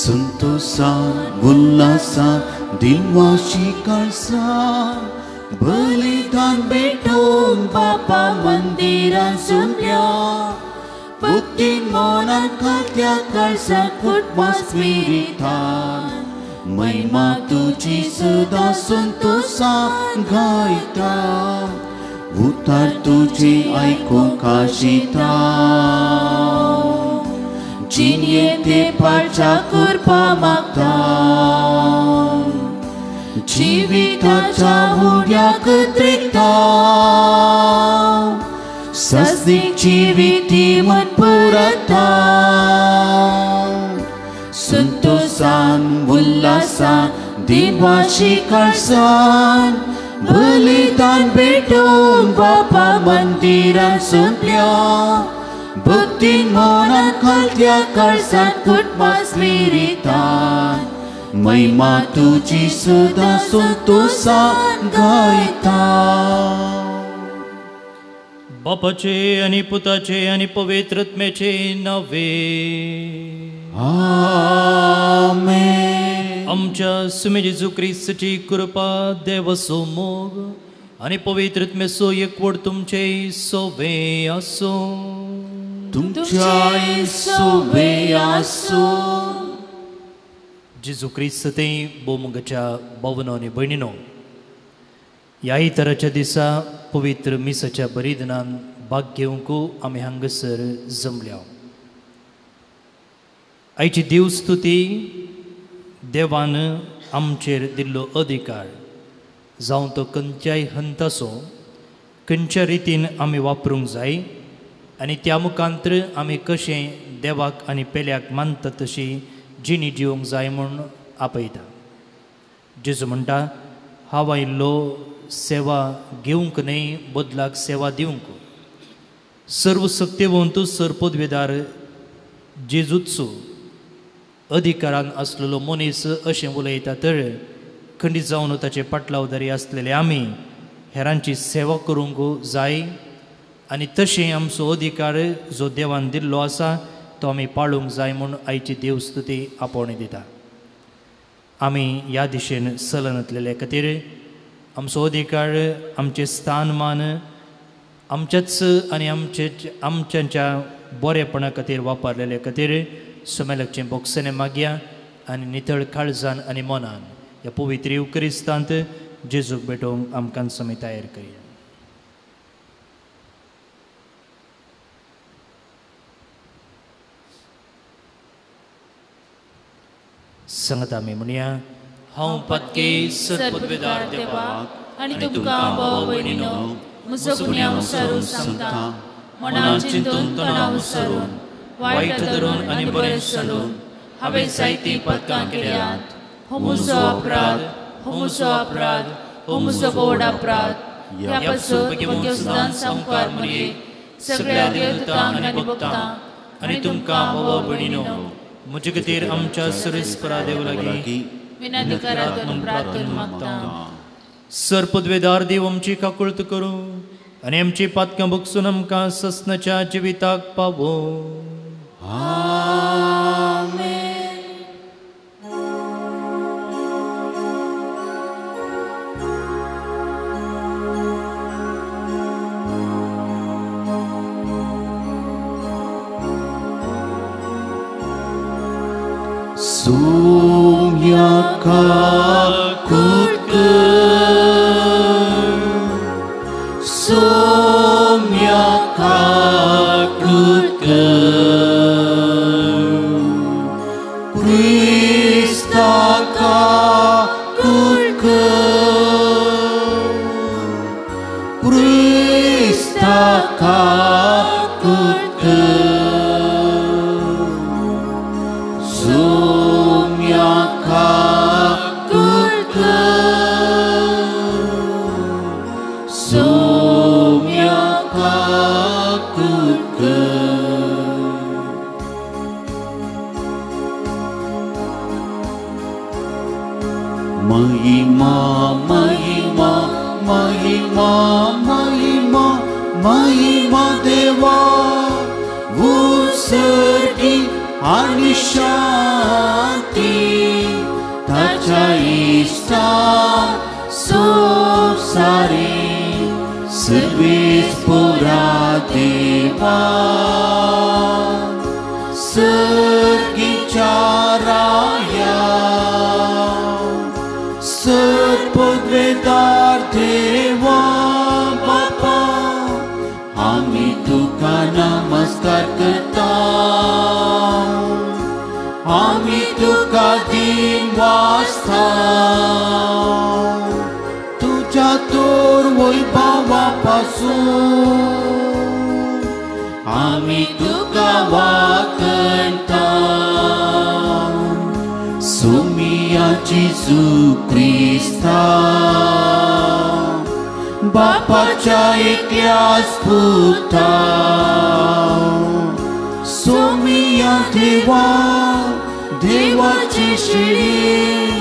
संतोषान उल्हासान दिनवाशी काळसान बलिदान भेटोवन बापा मंदिरान सुनल्या भक्तीन मनान खात्या काळसा कुटुंबा स्पिरितान महिमा तुजी सदां संतोषान गायता उतार तुजी आयकूंक आशिता जिणेंत पाच्या कृपा मागता जिविताच्या उड्याक त्रिकता सस्नीक जिविती मन पुरता संतोषान उल्हासान दिनवाशी काळसान बलिदान भेटोवन बापा मंदिरान सुनल्या भक्तीन मनान खात्या काळसान कुटुंबा स्पिरितान महिमा तुजी सदां संतोषान गायता. बापाचे आनी पुताचे आनी पवित्र आत्म्याचे नावे आमेन. आमच्या सुमे जेजू क्रिस्ताची कृपा, देवाचो मोग आनी पवित्र आत्म्याचो एकवट तुमचे सोवे आसूं. तुमच्याय सोवे आसूं. जेजू क्रिस्त ते भोवमोगाच्या भावनो आनी भयणीनो, ह्या इतराच्या दिसा पवित्र मिसाच्या बलिदानान भाग घेवंक आमी हांगासर जमल्या. आयची देवस्तुती देवान आमचेर दिल्लो अधिकार जावं तो खंयच्याय हंताचो खंयच्या रितीन आमी वापरूंक जाय आनी त्या मुखांतर आमी कशें देवाक आनी पेल्याक मानता तशी जिणी जिवंक जाय म्हूण आपयता. जेजू म्हणटा, हांव आयिल्लो सेवा घेवंक न्हय, बदलाक सेवा दिवंक. सर्वसक्तेवंत सरपदवेदार जेजूचो अधिकारान आसलेलो मनीस अशें उलयता तर खंडीत जावन ताचे पाटलावदारी आसलेले आमी हेरांची सेवा करूंक जाय आनी तशें आमचो अधिकार जो देवान दिल्लो आसा तो आमी पाळूंक जाय म्हूण आयची देवस्तुती आपोवणी दिता. आमी ह्या दिशेन चलनातलेले खातीर आमचो अधिकार, आमचें स्थानमान आमच्याच आनी आमचे आमच्या बरेपणा खातीर वापरलेले खातीर सुमेलाचें बोगसणें मागया आनी नितळ काळजान आनी मनान ह्या पवित्र युक्रिस्तांत जेजूक भेटोवंक आमकां समी तयार करया. सांगता आमी म्हणया, हांव पातके सरपदवेदार देवाक आनी तुमकां भाव भयणीनो म्हजो गुन्यांव विसरून सांगता, मनान चिंतून तणाव विसरून वायट धरून आनी बरें चलून हांवें जायतीं पातकां केल्यात. हो म्हजो अपराध, हो म्हजो अपराध, हो म्हजो व्हड अपराध. ह्या पासून भाग्यवंतान सामकार मरये सगळ्या देवदूतांक आनी भक्तांक आनी तुमकां भाव भयणीनो म्हजे खातीर आमच्या सर्वेस्परा देव लागीं विनंती करात म्हणून प्रार्थना मागता. सरपदवेदार देव आमची काकुळत करूं आनी आमची पातकां भोगसून आमकां ससनाच्या जिविताक पावो. आमेन. Sumyaka kutku, sumyaka kutku, Kristaka kutku, Kristaka kutku. Mahima Mahima Mahima Mahima Mahima Deva, उत्सर्गी आनी शांती ताच्या इश्टा संवसारी सर्वेस पुरा देवा सर्गीच्या राया सर्पद्वेदार देवा बापा आमी तुका नमस्कार करता आमी तुका दीन वाचता तुज्या तोर वैभवा पासून आमी तुका वाकणता सोमिया जेजू क्रिस्ता बापाच्या एकल्याच पुता सोमिया देवा देवाची शिडी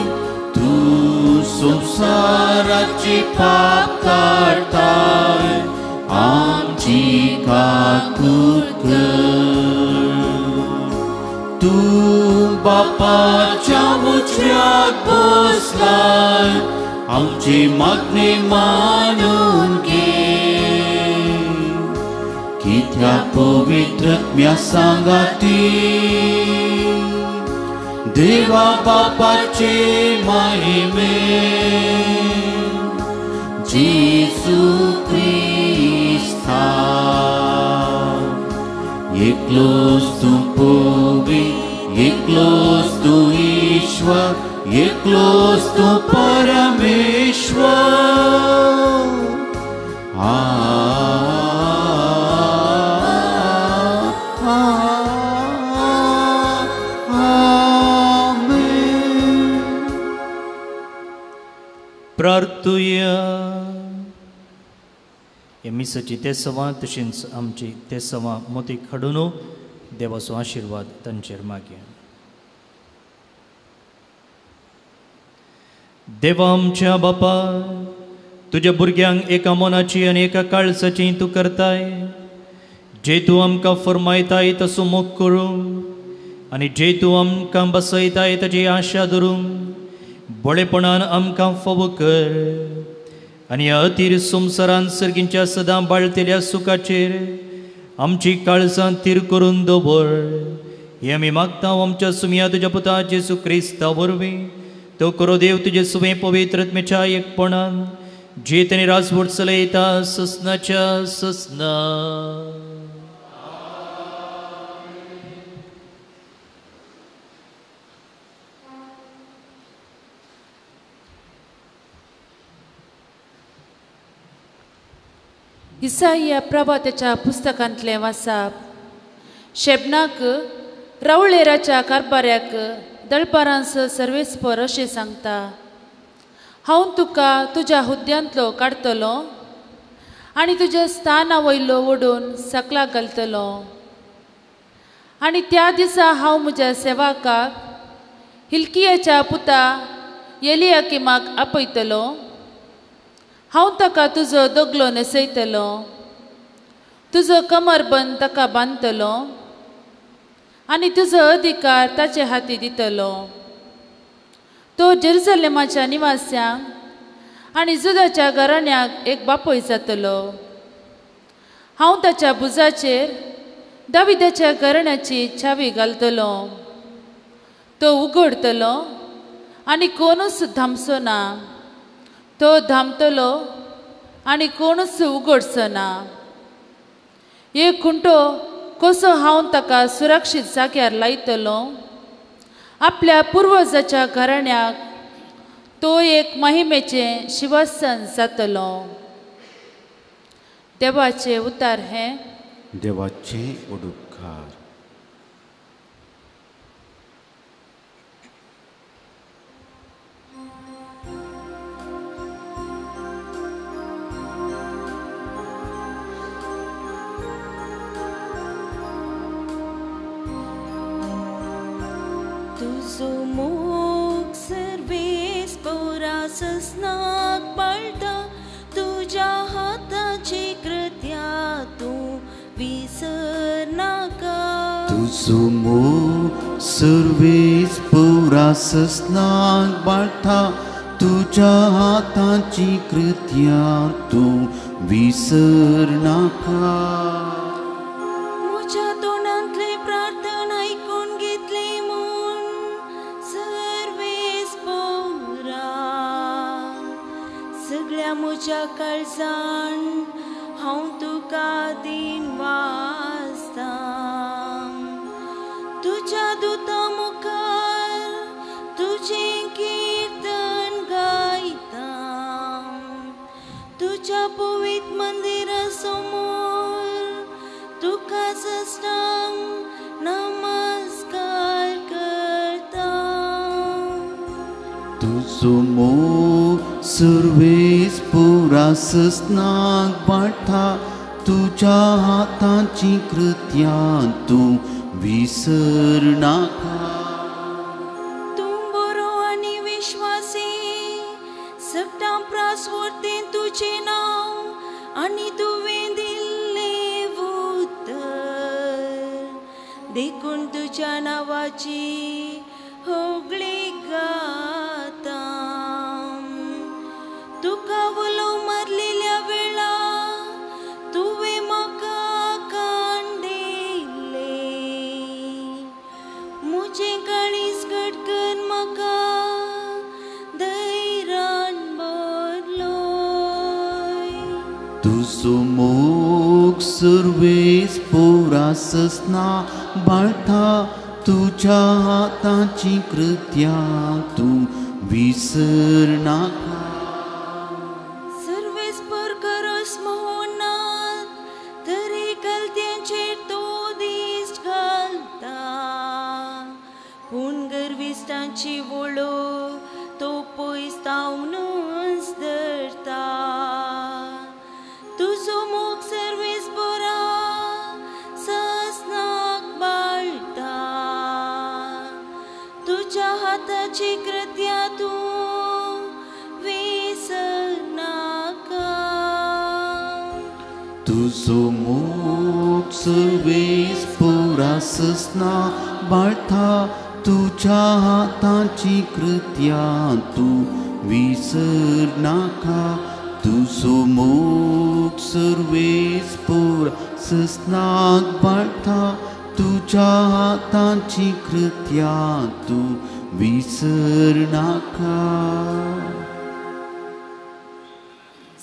तूं संवसाराची पाप काडताय आमची काकूत कर तूं बापाच्या उजव्याक बसलाय आमची मागणी मानून घे कित्याक पवित्र आत्म्या सांगाती देवा बापाचे महिमे जेजू क्रिस्ता एकलोच तूं पवित्र एकलोच तूं ईश्वर एकलोच तूं परमेश्वर प्रार्थुया. हे मिसाची तेसवां तशेंच आमची तेसवां मोतीक हाडून देवाचो आशिर्वाद तांचेर मागया. देवा आमच्या बापा तुज्या भुरग्यांक एका मनाची आनी एका काळजाची तूं करताय जे तूं आमकां फरमायताय तसो मोग करूंक आनी जे तूं आमकां बसयताय ताची आशा धरूंक बळेपणान आमकां फावो कर आनी ह्या अतीर संवसारान सर्गींच्या सदां बाळतेल्या सुखाचेर आमची काळजां तीर करून दवर. हें आमी मागता आमच्या सुमया तुज्या पुता जेजू क्रिस्ता वरवीं. तो करो देव तुजे सुवें पवित्र आत्म्याच्या एकपणान जे तेणी राजवट चलयता ससनाच्या ससना. इसाया प्रभाताच्या पुस्तकांतलें वासाप. शेबनाक रावळेराच्या कारबाऱ्याक दळपारांस सर्वेस्पर अशें सांगता, हांव तुका तुज्या हुद्द्यांतलो काडटलो आनी तुज्या स्थाना वयलो ओडून सकलाक घालतलो. आनी त्या दिसा हांव म्हज्या सेवकाक हिल्कियाच्या पुता एलियाकिमाक आपयतलो. हांव ताका तुजो दगलो न्हेसयतलो, तुजो कमरबंद ताका बांदतलो आनी तुजो अधिकार ताचे हाती दितलो. तो जेरुजलेमाच्या निवास्यांक आनी जुदाच्या घराण्याक एक बापूय जातलो. हांव ताच्या भुजाचेर दाविदाच्या घराण्याची छावी घालतलो. तो उगडतलो आनी कोणूच धांपचो ना, तो धांपतलो आनी कोणूच उगडचो ना. एक खुंटो कसो हांव ताका सुरक्षीत जाग्यार लायतलो. आपल्या पुर्वजाच्या घराण्याक तो एक महिमेचें शिवासन जातलो. देवाचे उतार हें देवाचे उडुपकार. तुजो मोग सर्वेस पोरा ससनाक पाळटा, तुज्या हाताची कृत्या तूं विसरनाका. तुजो तुजो मोग सर्वेस पुरा ससनाक बाळटा तुज्या हाताची कृत्या तूं विसरनाका. म्हज्या तोंडांतले प्रार्थना आयकून घेतली म्हूण सर्वेस पुरा सगळ्या म्हज्या काळजान हांव तुका दिन वाजता. तुज्या दुता मुखार तुजें कीर्तन गायता तुज्या पवित्र मंदिरा समोर तुका साष्टांग नमस्कार करता. तुजो मोग सर्वेस पुरा ससनाक बाळटा तुज्या हाताची कृत्या तूं विसरनाका. तूं बरो आनी विश्वासी सगळ्यां प्रासवर्तें तुजें नांव आनी तुवें दिल्लें उतर देखून तुज्या नांवाची होगळी गाता. तुका उलो मारलेल्या वेळा तुवें म्हाका कांडिल्लें म्हजें काळीज घटकन म्हाका धैर्यान भरलोय. तुजो मोग सर्वेस पुरा ससना बाळटा तुज्या हाताची कृत्या तूं विसरनाका. सर्वेस परकरस मोहनात तरी गलत्यांचेर तो दिश्ट घालता पूण गर्विश्टांची वळो तो पयस तावनूच धरता. तुजो मोग सर्वेस पुरा ससनाक बाळटा तुज्या हाताची कृत्या तूं विसरनाका. तुजो मोग सर्वेस पुरा ससना बाळटा तुज्या हाताची कृत्या तूं विसरनाका. तुजो मोग सर्वेस पुरा ससनाक बाळटा तुज्या हाताची कृत्या तूं विसरनाका.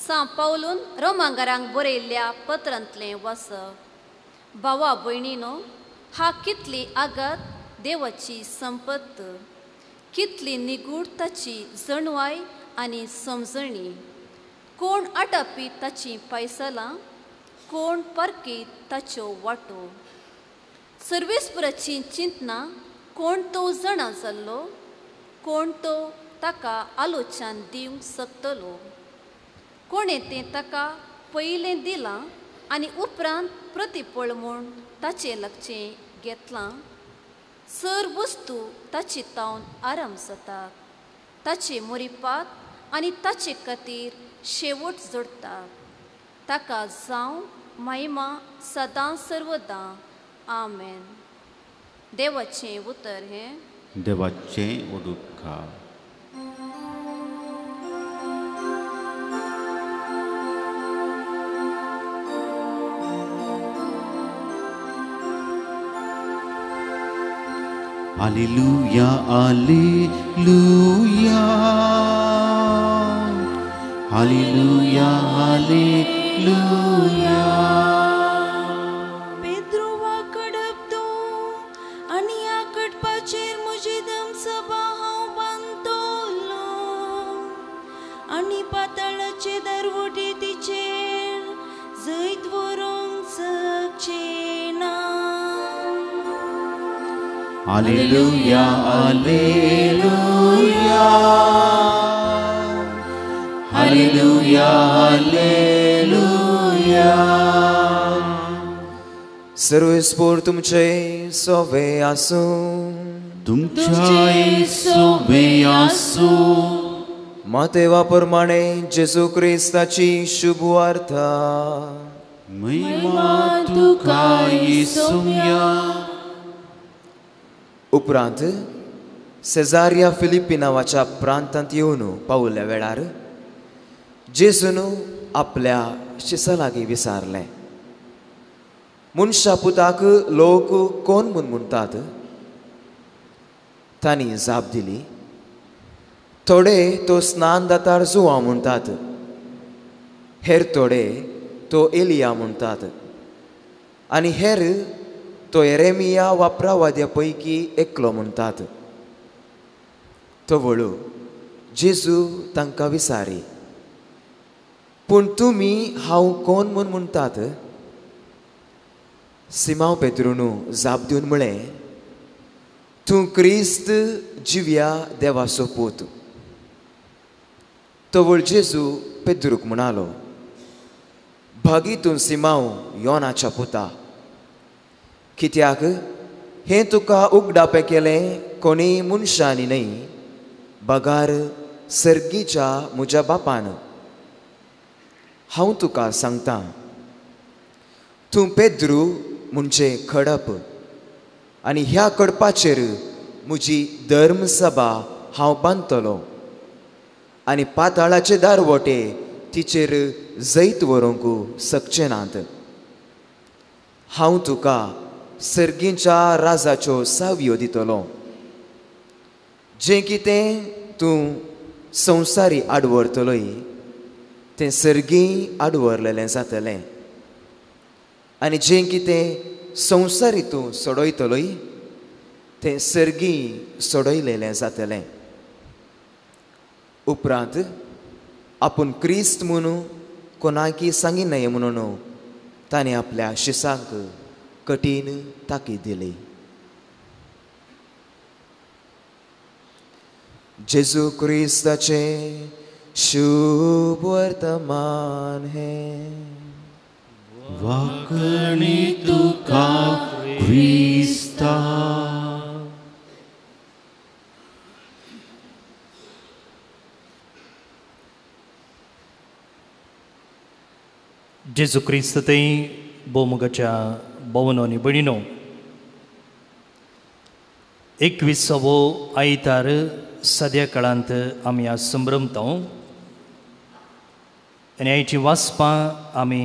सांत पावलून रोमांगारांक बरयल्ल्या पत्रांतलें वाचप. भावा भयणीनो, हा कितली आगात देवाची संपत्त, कितली निगूढ ताची जणवाय आनी समजणी. कोण आटापी ताची पायसलां, कोण पारखी ताच्यो वाटो. सर्वेस्पराचीं चिंतनां कोण तो जाणा जाल्लो, कोण तो ताका आलोचन दिवंक शकतलो. कोणें तें ताका पयलें दिलां आनी उपरांत प्रतिफळ म्हूण ताचें लागचें घेतलां. सर वस्तू ताचे तावन आराम जातात, ताचे मोरीपात आनी ताचे खातीर शेवट जोडटात. ताका जावं महिमा सदां सर्वदां. आमेन. देवाचें उतर हें. देवाचें उडुपकार. Alleluia, Alleluia, Alleluia, Alleluia. Pedro वाकडप तूं आनी ह्या कडपाचेर म्हजी दमसभा हांव बांदतलो आनी पातळाचे दरवटे तिचेर जैत व्हरूंक शकचें ना. Alleluia, Alleluia, Alleluia, Alleluia. सर्वेस्पोर तुमचे सोवे आसूं. तुमच्याय सोवे आसूं. मातेवा प्रमाणे जेजू क्रिस्ताची शुभ वार्ता. महिमा तुका येसुया. उपरांत सेजारिया फिलिप्पी नांवाच्या प्रांतांत येवन पावल्या वेळार जेजून आपल्या शिसा लागीं विचारलें, मनशा पुताक लोक कोण म्हूण म्हणटात? तांणी जाप दिली, थोडे तो स्नान दातार जुवांव म्हणटात, हेर थोडे तो एलिया म्हणटात आनी हेर तो एरेमिया वा प्रवाद्या पैकी एकलो म्हणटात. तवळू जेजू तांकां विचारी, पूण तुमी हांव कोण म्हूण म्हणटात? सिमांव पेत्रूनू जाप दिवन म्हळें, तूं क्रिस्त जिव्या देवाचो पूत. तवळ जेजू पेद्रूक म्हणालो, भागी तूं सिमांव योनाच्या पुता, कित्याक हें तुका उगडापें केलें कोणीय मनशांनी न्हय, बगार सर्गीच्या म्हज्या बापान. हांव तुका सांगता, तूं पेद्रू म्हणजे खडप आनी ह्या खडपाचेर म्हजी धर्मसभा हांव बांदतलो आनी पाताळाचे दारवटे तिचेर जैत व्हरूंक शकचे नात. हांव तुका सर्गीच्या राजाच्यो सावयो दितलो. जें कितें तूं संवसारी आडवरतलोय तें सर्गी आडवरलेलें जातलें आनी जें कितें संवसारी तूं सोडयतलोय तें सर्गी सोडयलेलें जातलें. उपरांत आपूण क्रिस्त म्हणून कोणाकी सांगिनाय म्हणून ताणें आपल्या शिसांक कठीण ताकीद दिली. जेजू क्रिस्ताचें शुभ वर्तमान हें. वाकणी तुका क्रिस्ता. जेजू क्रिस्त थंय भोवमुगाच्या भोवनो आनी भयणीनो, 21वो आयतार सद्या काळांत आमी आज संभ्रमता आनी आयची वाचपां आमी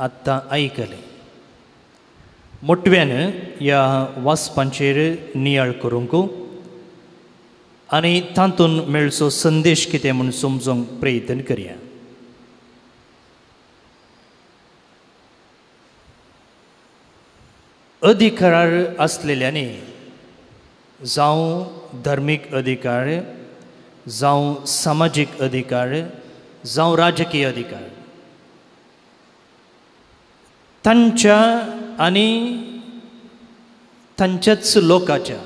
आत्तां आयकलें. मोटव्यान ह्या वाचपांचेर नियाळ करूंक आनी तातूंत मेळचो संदेश कितें म्हूण समजूंक प्रयत्न करया. अधिकार आसलेल्यांनी, जावं धर्मीक अधिकार, जावं सामाजीक अधिकार, जावं राजकीय अधिकार, तांच्या आनी तांच्याच लोकाच्या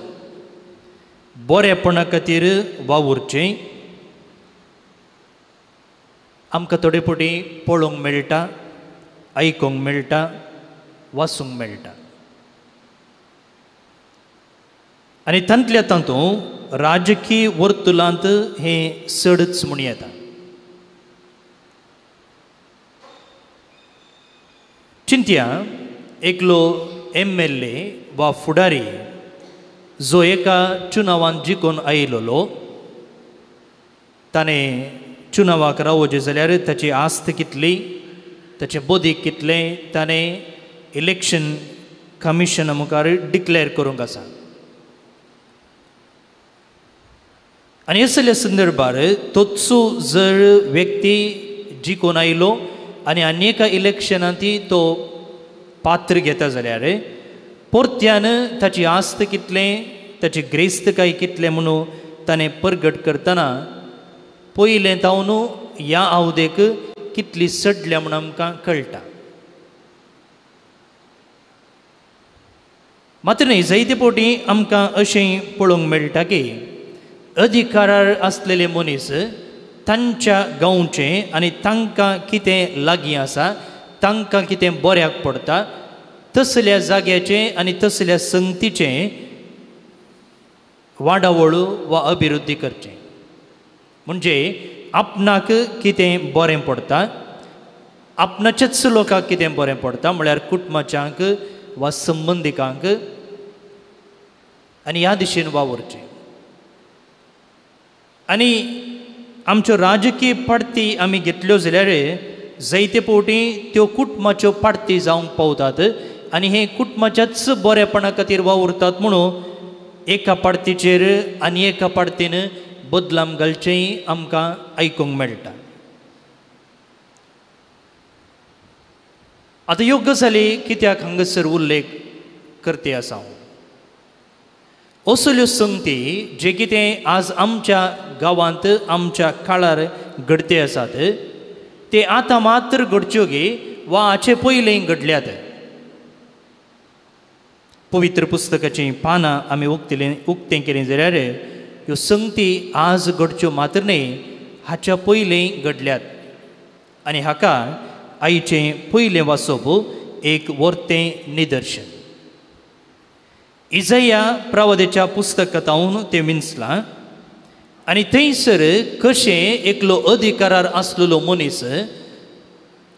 बरेपणा खातीर वावुरचें आमकां थोडे फावटी पळोवंक मेळटा, आयकूंक मेळटा, वाचूंक मेळटा. आनी तांतल्या तातूंत राजकीय वर्तुलांत हें चडच म्हूण येता. चिंतया, एकलो MLA वा फुडारी जो एका चुनावान जिखून आयिल्लो, ताणें चुनावाक रावचें जाल्यार ताची आस्त कितली, ताचें बदीक कितलें ताणें इलेक्शन कमिशना मुखार डिक्लेअर करूंक आसा. आनी असल्या संदर्भार तोच जर व्यक्ती जिखून आयलो आनी आनी एका इलेक्शनांत तो पात्र घेता जाल्यार परत्यान ताची आस्त कितलें, ताची ग्रेस्तकाय कितलें म्हणून ताणें परगट करतना पयलें तावन ह्या आवदेक कितली सडल्या म्हूण आमकां कळटा. मात्र न्हय, जायते फावटी आमकां अशें पळोवंक मेळटा की अधिकारार आसलेले मनीस तांच्या गांवचें आनी तांकां कितें लागीं आसा, तांकां कितें बऱ्याक पडटा तसल्या जाग्याचें आनी तसल्या संगतीचें वाडावळ वा अभिवृद्धी करचें. म्हणजे आपणाक कितें बरें पडटा, आपणाच्याच लोकांक कितें बरें पडटा, म्हळ्यार कुटुंबाच्यांक वा संबंदिकांक, आनी ह्या दिशेन वावुरचें. आनी आमच्यो राजकीय पार्टी आमी घेतल्यो जाल्यार जायते फावटी त्यो कुटुंबाच्यो पार्टी जावंक पावतात आनी हे कुटुंबाच्याच बरेपणा खातीर वावुरतात म्हणून एका पार्टीचेर आनी एका पार्टीन बदलाम घालचेंय आमकां आयकूंक मेळटा. आतां ह्यो गजाली कित्याक हांगासर उल्लेख करते आसा हांव? असल्यो संगती जे कितें आज आमच्या गांवांत आमच्या काळार घडते आसात ते आतां मात्र घडच्यो गी वा हाचे पयलीं घडल्यात. पवित्र पुस्तकाचीं पानां आमी उक्तें केलीं जाल्यार ह्यो संगती आज घडच्यो मात्र न्हय, हाच्या पयलीं घडल्यात. आनी हाका आयचें पयलें वाचप एक वर्तें निदर्शन. इजया प्रवादेच्या पुस्तकांत तें विंचलां आनी थंयसर कशें एकलो अधिकारार आसलेलो मनीस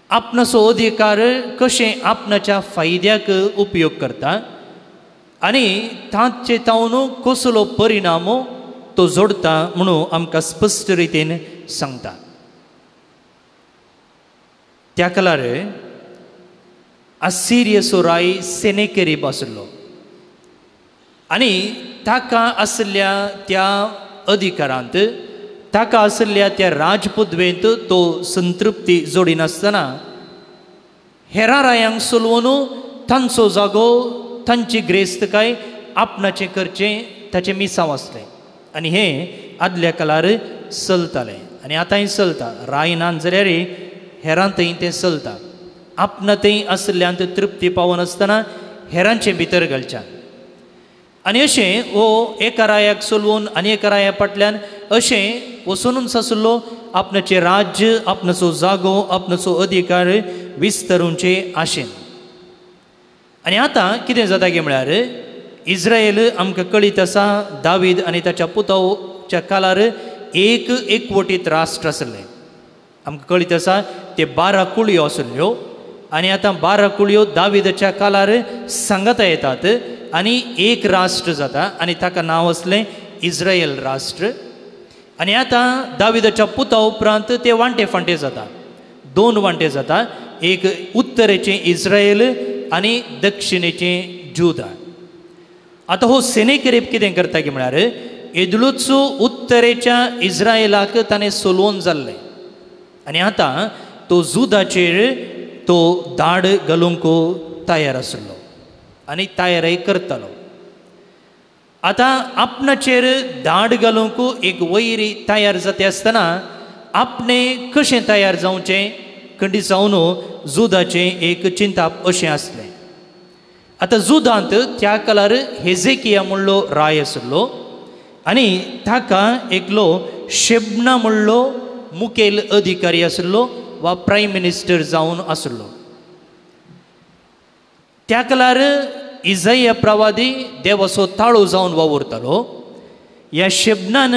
आपणाचो अधिकार कशें आपणाच्या फायद्याक उपयोग करता आनी ताचे तावन कसलो परिणाम तो जोडटा म्हणून आमकां स्पश्ट रितीन सांगता. त्या काळार असिरियसो राय सेनेकेरीब आसलो आनी ताका आसल्या त्या अधिकारांत ताका आसल्या त्या राजपदवेंत तो संतृप्ती जोडिनासतना हेरां रायांक सोलवून तांचो जागो तांची ग्रेस्तकाय आपणाचें करचें ताचें मिसांव आसलें. आनी हें आदल्या काळार चलतालें आनी आतांय चलता. राय ना जाल्यार हेरां थंय तें चलता. आपणा थंय आसल्यान तृप्ती पावनासतना हेरांचें भितर घालच्यान. आनी अशें हो एका रायाक सोलवून आनी एका राया फाटल्यान अशें वचुनूच आसलो आपणाचें राज्य आपणाचो जागो आपणाचो अधिकार विस्तारूंचे आशेन. आनी आतां कितें जाता की म्हळ्यार इस्रायल आमकां कळीत आसा दावीद आनी ताच्या पुताच्या काळार एक एकवटीत राष्ट्र आसलें. आमकां कळीत आसा ते 12 कुळयो आसल्यो आनी आतां 12 कुळयो दावीदाच्या काळार सांगाता येतात आनी एक राष्ट्र जाता आनी ताका नांव आसलें इस्रायल राष्ट्र. आनी आतां दावीदाच्या पुता उपरांत ते वांटे फांटे जाता, 2 वांटे जाता, एक उत्तरेचें इस्रायल आनी दक्षिणेचें जुदा. आतां हो सेनेकेरीब कितें करता की म्हळ्यार येदलोच उत्तरेच्या इस्रायलाक ताणें सोलोवन जाल्लें आनी आतां तो जुदाचेर तो दाड घालूंक तयार आसलो आनी तयारय करतालो. आतां आपणाचेर दाड घालूंक एक वैरी तयार जाता आसतना आपणें कशें तयार जावचें खंडी जावन जुदाचें एक चिंताप अशें आसलें. आतां जुदांत त्या काळार हेजेकिया म्हणलो राय आसलो आनी ताका एकलो शेबना म्हणलो मुखेल अधिकारी आसलो वा प्रायम मिनिस्टर जावन आसलो. त्या काळार इजया प्रवादी देवाचो ताळो जावन वावुरतालो. ह्या शेबनान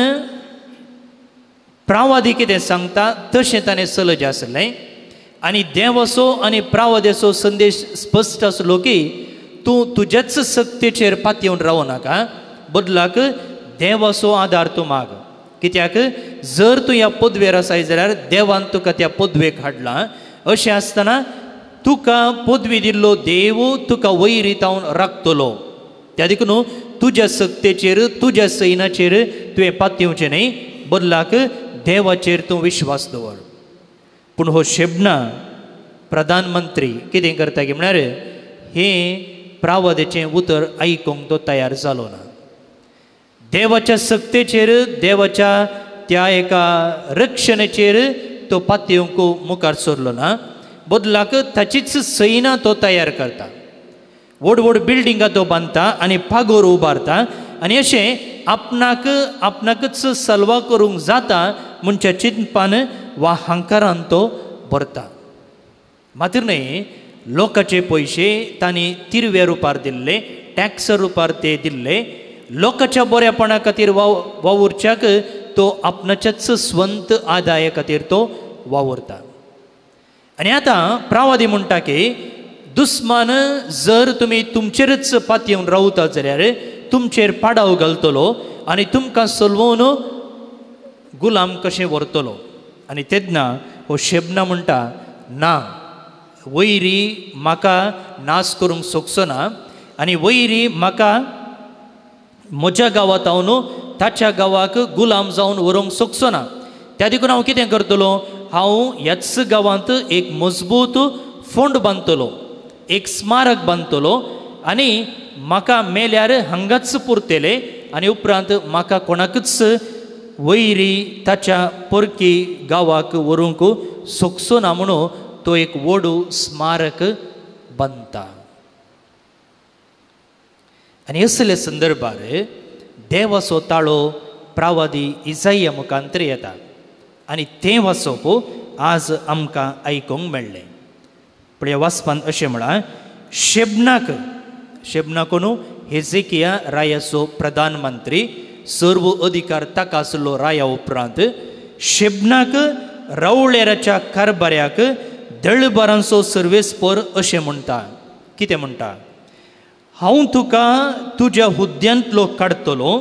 प्रावादी कितें सांगता तशें ताणें सलज आसलें आनी देवाचो आनी प्रावाद्याचो संदेश स्पश्ट आसलो की तूं तुज्याच सक्तेचेर पातयेवन रावं नाका, बदलाक देवाचो आदार तूं माग. कित्याक जर तूं ह्या पदवेर आसाय जाल्यार देवान तुका त्या पदवेक हाडला, अशें आसतना तुका पदवी दिल्लो देव तुका वैरी तावन राखतलो. त्या देखून तुज्या सक्तेचेर तुज्या सैनाचेर तुवें पातयेवचें न्हय, बदलाक देवाचेर तूं विश्वास दवर. पूण हो शेबना प्रधानमंत्री कितें करता की म्हळ्यार हें प्रावादेचें उतर आयकूंक तो तयार जालो ना. देवाच्या सक्तेचेर देवाच्या त्या एका रक्षणेचेर तो पातयेवंक मुखार सरलो ना, बदलाक ताचीच सैना तो तयार करता, व्हड व्हड बिल्डिंगां तो बांदता आनी पागोर उबारता आनी अशें आपणाक आपणाकच सलवा करूंक जाता म्हणच्या चिंतपान वा हांकारान तो भरता. मात्र न्हय लोकांचे पयशे तांणी तिरव्या रुपार दिल्ले, टॅक्स रुपार ते दिल्ले, लोकांच्या बऱ्यापणा खातीर वावुरच्याक तो आपणाच्याच स्वंत आदाया खातीर तो वावुरता. आनी आतां प्रावादी म्हणटा की दुस्मान जर तुमी तुमचेरच पातयेवन रावता जाल्यार तुमचेर पाडाव घालतलो आनी तुमकां सलवून गुलाम कशें व्हरतलो. आनी तेन्ना हो शेबना म्हणटा ना, वैरी म्हाका नाश करूंक शकचो ना आनी वैरी म्हाका म्हज्या गांवांत हांव न्हू ताच्या गांवाक गुलाम जावन व्हरूंक शकचो ना. त्या देखून हांव कितें करतलो, हांव ह्याच गांवांत एक मजबूत फोंड बांदतलो, एक स्मारक बांदतलो आनी म्हाका मेल्यार हांगाच पुरतले आनी उपरांत म्हाका कोणाकूच वैरी ताच्या परकी गांवाक व्हरूंक शकचो ना म्हणून तो एक व्हड स्मारक बांदता. आनी असले संदर्भार देवाचो ताळो प्रावादी इजाया मुखांतर येता आनी तें वाचप आज आमकां आयकूंक मेळ्ळें. पूण ह्या वाचपान अशें म्हळां, शेबनाक, शेबनाक न्हू हेजेकिया रायाचो प्रधानमंत्री, सर्व अधिकार ताका आसलो राया उपरांत, शेबनाक रावळेराच्या कारभाऱ्याक दळबारांचो सर्वेस्पर अशें म्हणटा. कितें म्हणटा, हांव तुका तुज्या हुद्द्यांतलो काडटलो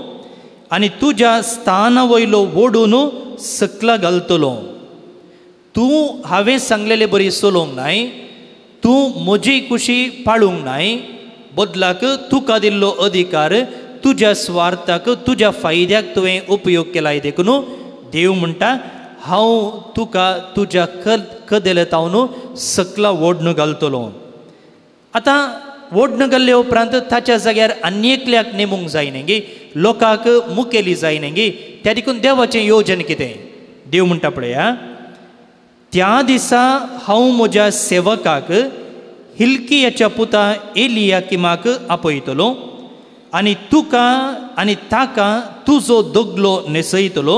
आनी तुज्या स्थाना वयलो ओडून सकला घालतलो. तूं हांवें सांगलेले बरी चलोवंक नाय, तूं म्हजी कुशी पाळूंक नाय, बदलाक तुका दिल्लो अधिकार तुज्या स्वार्थाक तुज्या फायद्याक तुवें उपयोग केला. देखून देव म्हणटा हांव तुका तुज्या कदेलतावन सकला ओडून घालतलो. आतां ओडून घाल्ले उपरांत ताच्या जाग्यार आनी एकल्याक नेमूंक जायना गी, लोकांक मुखेली जायना गी. त्या देखून देवाचें योजन कितें, देव म्हणटा पळया, त्या दिसा हांव म्हज्या सेवकाक हिल्कियाच्या पुता एलियाकिमाक आपयतलो आनी तुका आनी ताका तुजो दगलो न्हेसयतलो,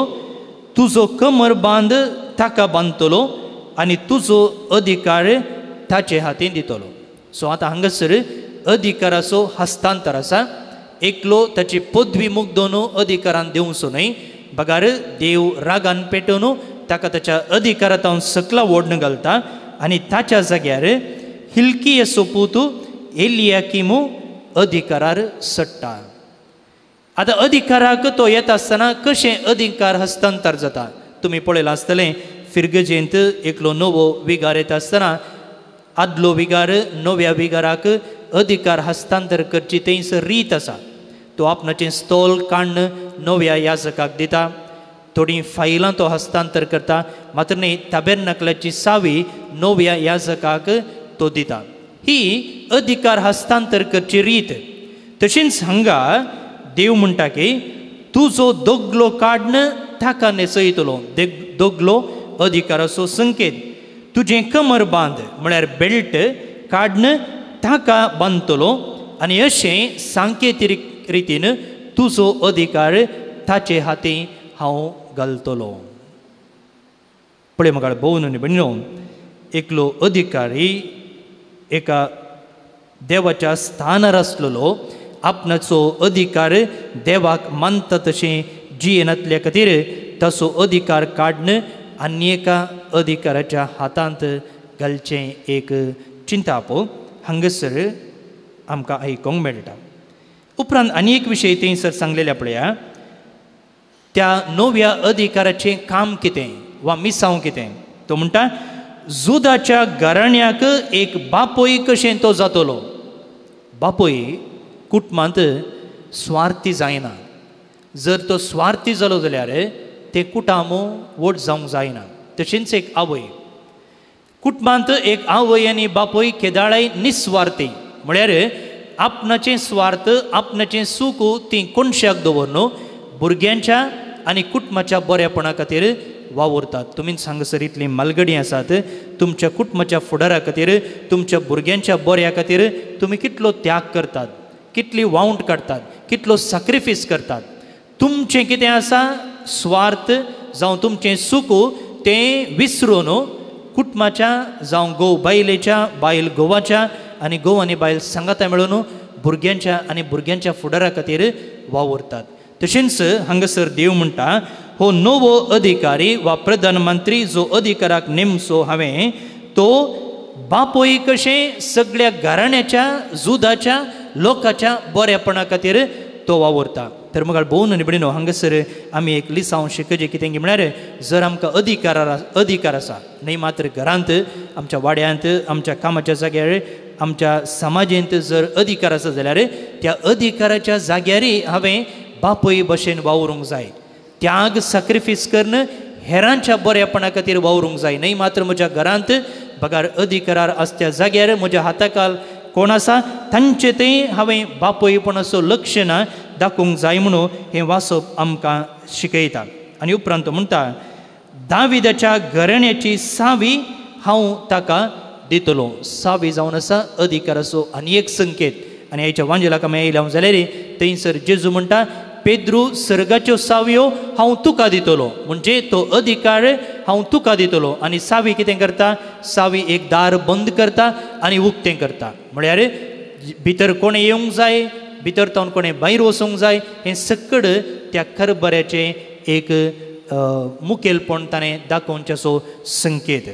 तुजो कमर बांद ताका बांदतलो आनी तुजो अधिकार ताचे हातीन दितलो. सो आतां हांगासर अधिकाराचो हस्तांतर आसा. एकलो ताची पदवी मुग्दोन अधिकारान दिवचो न्हय, बगार देव रागान पेटोवन ताका ताच्या अधिकारांत सकला ओडून घालता आनी ताच्या जाग्यार हिल्कियाचो पूत एलियाकिमू अधिकारार सट्टा. आतां अधिकाराक तो येता आसतना कशें अधिकार हस्तांतर जाता तुमी पळयलां आसतलें. फिर्गजेंत एकलो नवो विगार येता आसतना आदलो विगार नव्या विगाराक अधिकार हस्तांतर करची थंयसर रीत आसा. तो आपणाचें स्तोल काण्ण नव्या याजकाक दिता, थोडीं फायलां तो हस्तांतर करता, मात्र न्ही ताबेरनाकलाची सावी नव्या याजकाक तो दिता. ही अधिकार हस्तांतर करची रीत. तशींच हांगा देव म्हणटा की तुजो दगलो काडन ताका न्हेसयतलो. दगलो अधिकाराचो संकेत. तुजें कमर बांद म्हळ्यार बेल्ट काडन ताका बांदतलो आनी अशें सांकेतीक रितीन तुजो अधिकार ताचे हाती हांव घालतलो. पळय म्हाका भोवन आनी भयणीनो, एकलो अधिकारी एका देवाच्या स्थानार आसलेलो आपणाचो अधिकार देवाक मानता तशें जियेनातल्या खातीर ताचो अधिकार काडन आनी एका अधिकाराच्या हातांत घालचें एक चिंताप हांगासर आमकां आयकूंक मेळटा. उपरांत आनी एक विशय थंयसर सांगलेले पळया, त्या नव्या अधिकाराचें काम कितें वा मिसांव कितें. तो म्हणटा जुदाच्या घराण्याक एक बापूय कशें तो जातलो. बापूय कुटुंबांत स्वार्थी जायना. जर तो स्वार्थी जालो जाल्यार तें कुटुंब व्हड जावंक जायना. तशेंच एक आवय कुटुंबांत एक आवय आनी बापूय केदाळाय निस्वार्थी म्हळ्यार आपणाचें स्वार्थ आपणाचें सूख ती कोणशाक दवर न्हू भुरग्यांच्या आनी कुटुंबाच्या बऱ्यापणा खातीर वावुरतात. तुमीच हांगासर इतलीं मालगडी आसात, तुमच्या कुटुंबाच्या फुडारा खातीर तुमच्या भुरग्यांच्या बऱ्या खातीर तुमी कितलो त्याग करतात, कितली वावंट काडटात, कितलो सॅक्रिफायस करतात. तुमचें कितें आसा स्वार्थ जावं तुमचें सूख तें विसरून कुटुंबाच्या जावं घोव बायलेच्या, बायल घोवाच्या आनी घोव आनी बायल सांगाता मेळून भुरग्यांच्या आनी भुरग्यांच्या फुडारा खातीर वावुरतात. तशेंच हांगासर देव म्हणटा हो नवो अधिकारी वा प्रधानमंत्री जो अधिकाराक नेमचो हांवें तो बापूय कशें सगळ्या घराण्याच्या जुदाच्या लोकांच्या बऱ्यापणा खातीर तो वावुरता. तर मग भोवन आनी भयणीनो हांगासर आमी एक लिसांव शिकचें कितें म्हळ्यार जर आमकां अधिकार आसा न्हय मात्र घरांत, आमच्या वाड्यांत, आमच्या कामाच्या जाग्यार, आमच्या समाजेंत जर अधिकार आसा जाल्यार त्या अधिकाराच्या जाग्यारय हांवें बापूय भशेन वावरूंक जाय. त्याग सॅक्रिफायस करून हेरांच्या बरेपणा खातीर वावरूंक जाय. न्हय मात्र म्हज्या घरांत बगार अधिकारार आसत्या जाग्यार म्हज्या हाताखाल कोण आसा तांचे तें हांवें बापूयपणाचो लक्ष ना दाखोवंक जाय म्हणून हें वाचप आमकां शिकयता. आनी उपरांत तो म्हणटा दाविदाच्या घराण्याची सावी हांव ताका दितलो. सावी जावन आसा अधिकाराचो आनी एक संकेत. आनी हाच्या वांजेलाक आमी येयल्या जाल्यार थंयसर जेजू म्हणटा पेद्रू सर्गाच्यो सावयो हांव तुका दितलो. म्हणजे तो अधिकार हांव तुका दितलो. आनी सावी कितें करता? सावी एक दार बंद करता आनी उक्तें करता. म्हळ्यार भितर कोणें येवंक जाय, भितर तावन कोणें भायर वचूंक जाय, हें सकड त्या खरबऱ्याचें एक मुखेलपण ताणें दाखोवचें असो संकेत.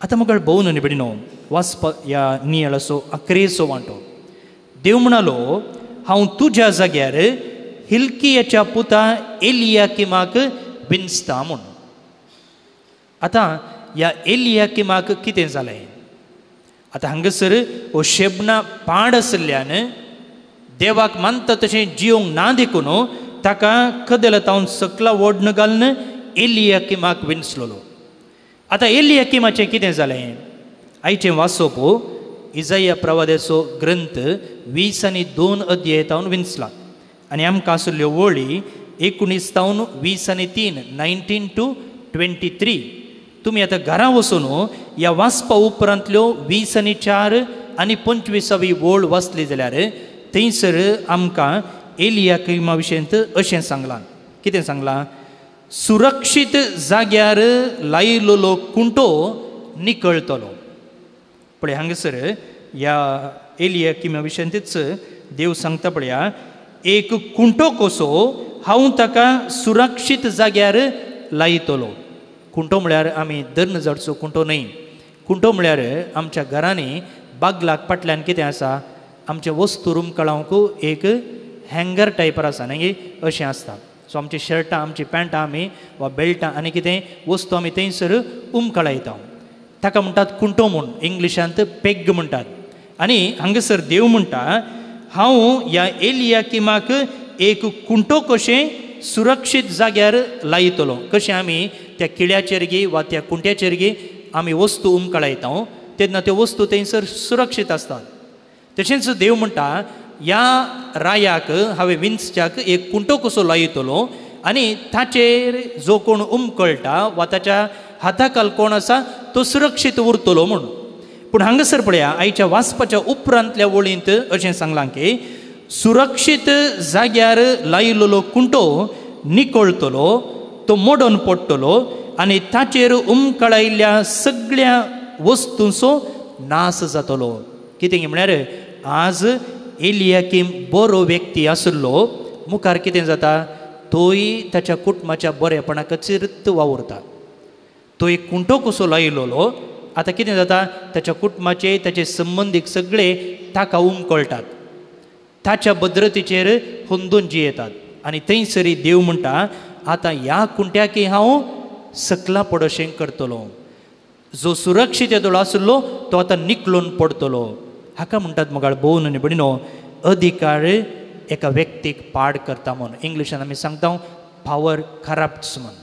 आतां म्हाका भोवन आनी भयणीनो वाचपा ह्या नियाळाचो अकरेचो वांटो. देव म्हणालो हांव तुज्या जाग्यार हिल्कियाच्या पुता एलियाकिमाक विंचता म्हूण. आतां ह्या एलियाकिमाक कितें जालें? आतां हांगासर हो शेबना पाड आशिल्ल्यान देवाक मानता तशें जियोंक ना देखून ताका कदेला तावन सकला ओडन घालून एलियाकिमाक विंचलोलो. आतां एलियाकिमाचें कितें जालें? आयचें वाचप इजाया प्रवाद्याचो ग्रंथ 20 आनी 2 अध्याय तावन विंचला आनी आमकां आशिल्ल्यो वळी 19 तावन 20 आनी 3, 19 to 23. तुमी आतां घरा वचून ह्या वाचपा उपरांतल्यो 20 आनी 4 आनी 25वी वळ वाचली जाल्यार थंयसर आमकां एलियाकिमा विशयंत अशें सांगलां. कितें सांगलां? सुरक्षीत जाग्यार लायिल्लो कुंटो निकळटलो. पळय हांगासर ह्या एलियाकिमा विशयंतच देव सांगता पळया एक कुंटो कसो हांव ताका सुरक्षीत जाग्यार लायतलो. कुंटो म्हळ्यार आमी दर्न जाडचो कुंटो न्हय. कुंटो म्हळ्यार आमच्या घरांनी बागलाक फाटल्यान कितें आसा आमचे वस्तू रुमकळावंक एक हँगर टायपार आसा न्ही अशें आसता. सो आमची शर्टां, आमची पॅन्टां आमी वा बेल्टां आनी कितें वस्तू आमी थंयसर उमकळायता. ताका म्हणटात कुंटो म्हूण, इंग्लिशांत पेग म्हणटात. आनी हांगासर देव म्हणटा हांव ह्या एलियाकिमाक एक कुंटो कशें सुरक्षीत जाग्यार लायतलो. कशें आमी त्या किळ्याचेर गी वा त्या कुंट्याचेर गी आमी वस्तू उमकळायता तेन्ना त्यो वस्तू थंयसर सुरक्षीत आसतात. तशेंच देव म्हणटा ह्या रायाक हांवें विंचच्याक एक कुंटो कसो लायतलो आनी ताचेर जो कोण उमकळटा वा ताच्या हाताखाल कोण आसा तो सुरक्षीत उरतलो म्हूण. पूण हांगासर पळया आयच्या वाचपाच्या उपरांतल्या वळींत अशें सांगलां की सुरक्षीत जाग्यार लायिल्लो कुंटो निकळटलो, तो मोडून पडटलो आनी ताचेर उमकळायिल्ल्या सगळ्या वस्तूंचो नाश जातलो. कितें म्हळ्यार आज एलियाकीम बरो व्यक्ती आशिल्लो, मुखार कितें जाता तोय ताच्या कुटुंबाच्या बरेपणा खातीर वावुरता. तो एक कुंटो कसो लायिल्लो आतां कितें जाता ताच्या कुटुंबाचे ताचे संबंदीक सगळे ताका उमकळटात, ताच्या भद्रतेचेर हुंदून जियेतात. आनी थंयसरी देव म्हणटा आतां ह्या कुंट्याकी हांव सकला पडशें करतलो. जो सुरक्षीत येदोळ आशिल्लो तो आतां निकलून पडटलो. हाका म्हणटात मगाळ भोवन आनी भयणीनो अधिकार एका व्यक्तीक पाड करता म्हूण. इंग्लिशान आमी सांगता पावर करप्ट्स म्हूण.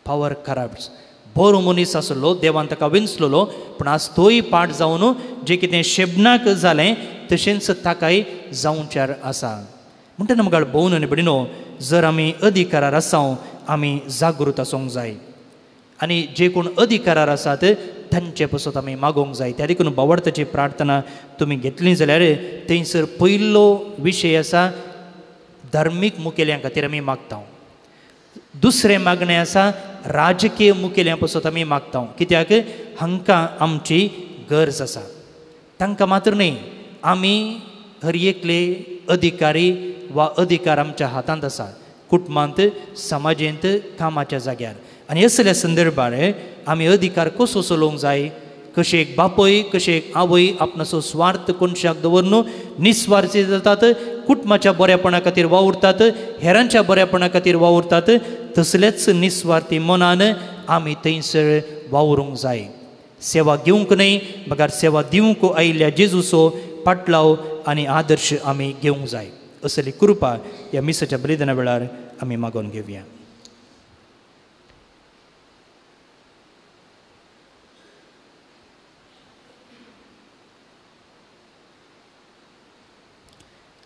Power corrupts. बरो मनीस आसलो, देवान ताका विंचलोलो, पूण आज तोय पाड जावन जें कितें शेबनाक जालें तशेंच ताकाय जावच्यार आसा. म्हणटा मगाळ भोवन आनी भयणीनो जर आमी अधिकारार आसा आमी जागृत आसूंक जाय आनी जे कोण अधिकारार आसात तांचे पसत आमी मागोवंक जाय. त्या देखून भावार्थाची प्रार्थना तुमी घेतली जाल्यार थंयसर पयलो विशय आसा धार्मीक मुखेल्यां खातीर आमी मागता. दुसरें मागणें आसा राजकीय मुखेल्यां पसत आमी मागता. कित्याक हांकां आमची गरज आसा. तांकां मात्र न्हय, आमी हर एकले अधिकारी वा अधिकार आमच्या हातांत आसा, कुटुंबांत, समाजेंत, कामाच्या जाग्यार. आनी असल्या संदर्भार आमी अधिकार कसो चलोवंक जाय, कशें एक बापूय कशें एक आवय आपणाचो स्वार्थ कोनशाक दवरून निस्वार्थी जातात, कुटुंबाच्या बऱ्यापणा खातीर वावुरतात, हेरांच्या बऱ्यापणा खातीर वावुरतात, तसलेच निस्वार्थी मनान आमी थंयसर वावरूंक जाय. सेवा घेवंक न्हय बगर सेवा दिवंक आयिल्ल्या जेजूचो पाटलाव आनी आदर्श आमी घेवंक जाय. असली कृपा ह्या मिसाच्या बलिदाना वेळार आमी मागोवन घेवया.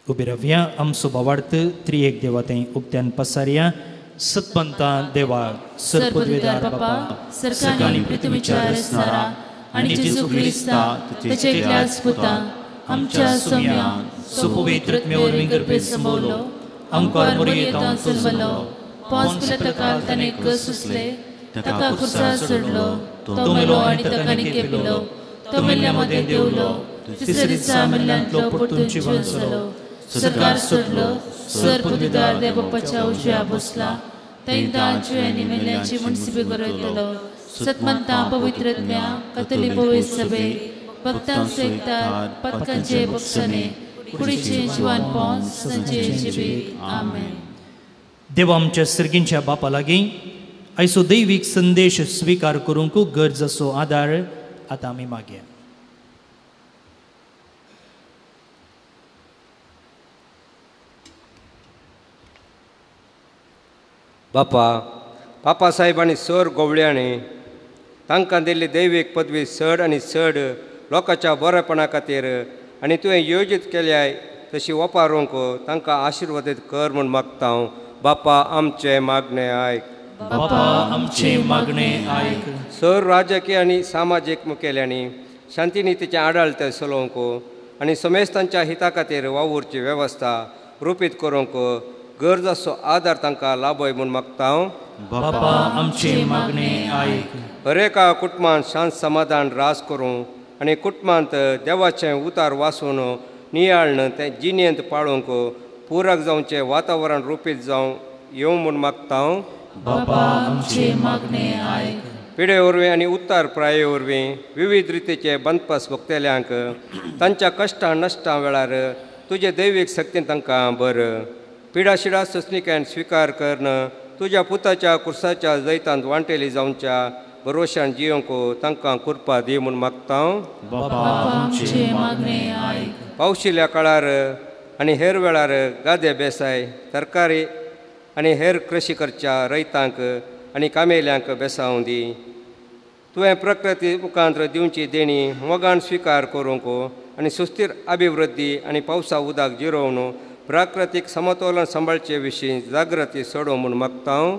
उबी रावया. आमचो भावार्थ त्रिएक देवा थंय उक्त्यान पसारया. सतपंता देवा सरपदवेदार बापा सरकारांनी पृथ्वीच्या रचणारा आनी जेजू क्रिस्ता ताच्या एकल्याच पुता आमच्या सोम्या सुपवित्र आत्म्या गर्भे संभवलो, आमकां मोरयेंत जल्मलो, पोंस पिलाताकाल ताणें कसुसले, ताका खुर्सार चडलो, तो मेलो आनी ताका निकेपिलो, तो मेल्ल्या मदें देंवलो, तिसऱ्या दिसा मेल्ल्यांतलो परतून जिवन जालो, सरकार सोडलो, सर पदवीदार देव बाप्पाच्या उजव्या बसला, थंय जिव्यांनी मेल्ल्यांची मुनसिबी गरयतलो. सतमंता पवित्र आत्म्या कथोलीक पवित्र सभे भक्तांचो एकतार पथकांचे बक्षणे कुडीचे जिवान पोंस संचे जिबीत. आमेन. देव आमच्या सर्गींच्या बापा लागीं आयचो दैवीक संदेश स्विकार करूंक गरज असो आदार आतां आमी मागया. बापा बापा साहेब आनी सर गोवळ्यांनी तांकां दिल्ली दैवीक पदवी चड आनी चड लोकांच्या बरेपणा खातीर आनी तुवें योजीत केल्याय तशी वापरूंक तांकां आशिर्वादीत कर म्हूण मागता हांव. बापा आमचें मागणें आयक. बापा आमचें मागणें आयक. सर राजकीय आनी सामाजीक मुखेल्यांनी शांतिनितीचें आडाळत चलोवंक आनी समेस्तांच्या हिता खातीर वावुरची वेवस्था रुपीत करूंक गरज असो आदार तांकां लाभय म्हूण मागता हांव. बापा आमचें मागणें आयक. हरेका कुटुंबान शांत समाधान रास करूं आनी कुटुंबांत देवाचें उतार वाचून नियाळ्न तें जिणेंत पाळूंक पुरक जावचें वातावरण रुपीत जावं येवं म्हूण मागता हांव. बापा आमचें मागणें आयक. पिडे वरवीं आनी उत्तर प्राये वरवीं विविध रितीचे बंदपास भोगतल्यांक तांच्या कश्टां नश्टां वेळार तुजे दैवीक शक्तीन तांकां बर पिडाशिडा सोंसणिकायेन स्विकार करून तुज्या पुताच्या कुर्साच्या जैतांत वांटेली जावच्या भरवशान जियोंक तांकां कृपा दी म्हूण मागता हांव. पावशिल्ल्या काळार आनी हेर वेळार गादे बेसाय तरकारी आनी हेर कृशी करच्या रयतांक आनी कामेल्यांक बेसावं दी. तुवें प्रकृती मुखांत दिवची देणी मोगान स्विकार करूंक आनी सुस्थीर अभिवृद्धी आनी पावसा उदक जिरोवन प्राकृतीक समतोलन सांबाळचे विशीं जागृती सोडोवं म्हूण मागता हांव.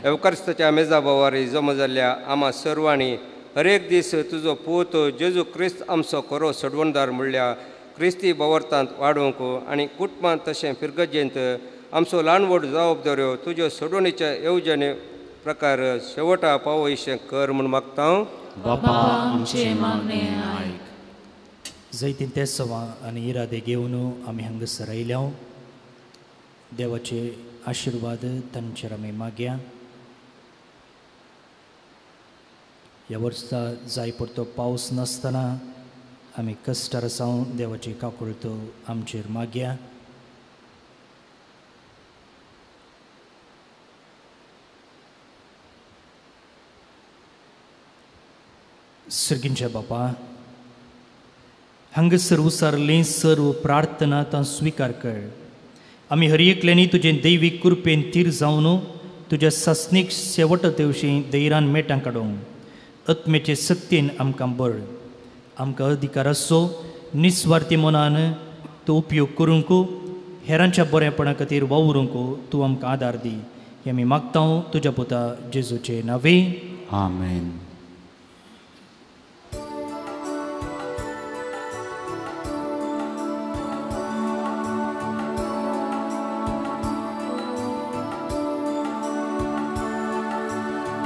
एवकरिस्ताच्या मेजा बोवारी जमा जाल्ल्या आमा सर्वांनी हरेक दीस तुजो पूत जेजू क्रिस्त आमचो खरो सोडवणदार म्हणल्यार क्रिस्ती बवर्तांत वाडोवंक आनी कुटुंबांत तशें फिरगजेंत आमचो ल्हान व्हड जबाबदाऱ्यो तुज्यो सोडवणीच्या येवजणे प्रकार शेवटा पावयशें कर म्हूण मागता हांव. जैतीन ते सवा आनी इरादे घेवन आमी हांगासर आयल्या. देवाचे आशिर्वाद तांचेर आमी मागया. ह्या वर्सा जाय पुरतो पावस नासतना आमी कश्टार आसाव. देवाची काकुळट आमचेर मागया. सर्गींच्या बापा हांगासर उसारली सर्व प्रार्थना तां स्विकार कर. आमी हर एकल्यांनी तुजें दैवीक कृपेन थीर जावन तुज्या सासणीक शेवट तेवशीं धैर्यान मेटां काडूंक आत्म्याचे सक्तीन आमकां बळ आमकां अधिकार आसचो निस्वार्थी मनान तो उपयोग करूंक हेरांच्या बरेपणा खातीर वावरूंक तूं आमकां आदार दी. हें आमी मागता तुज्या पुता जेजूचे नांवे. आमेन.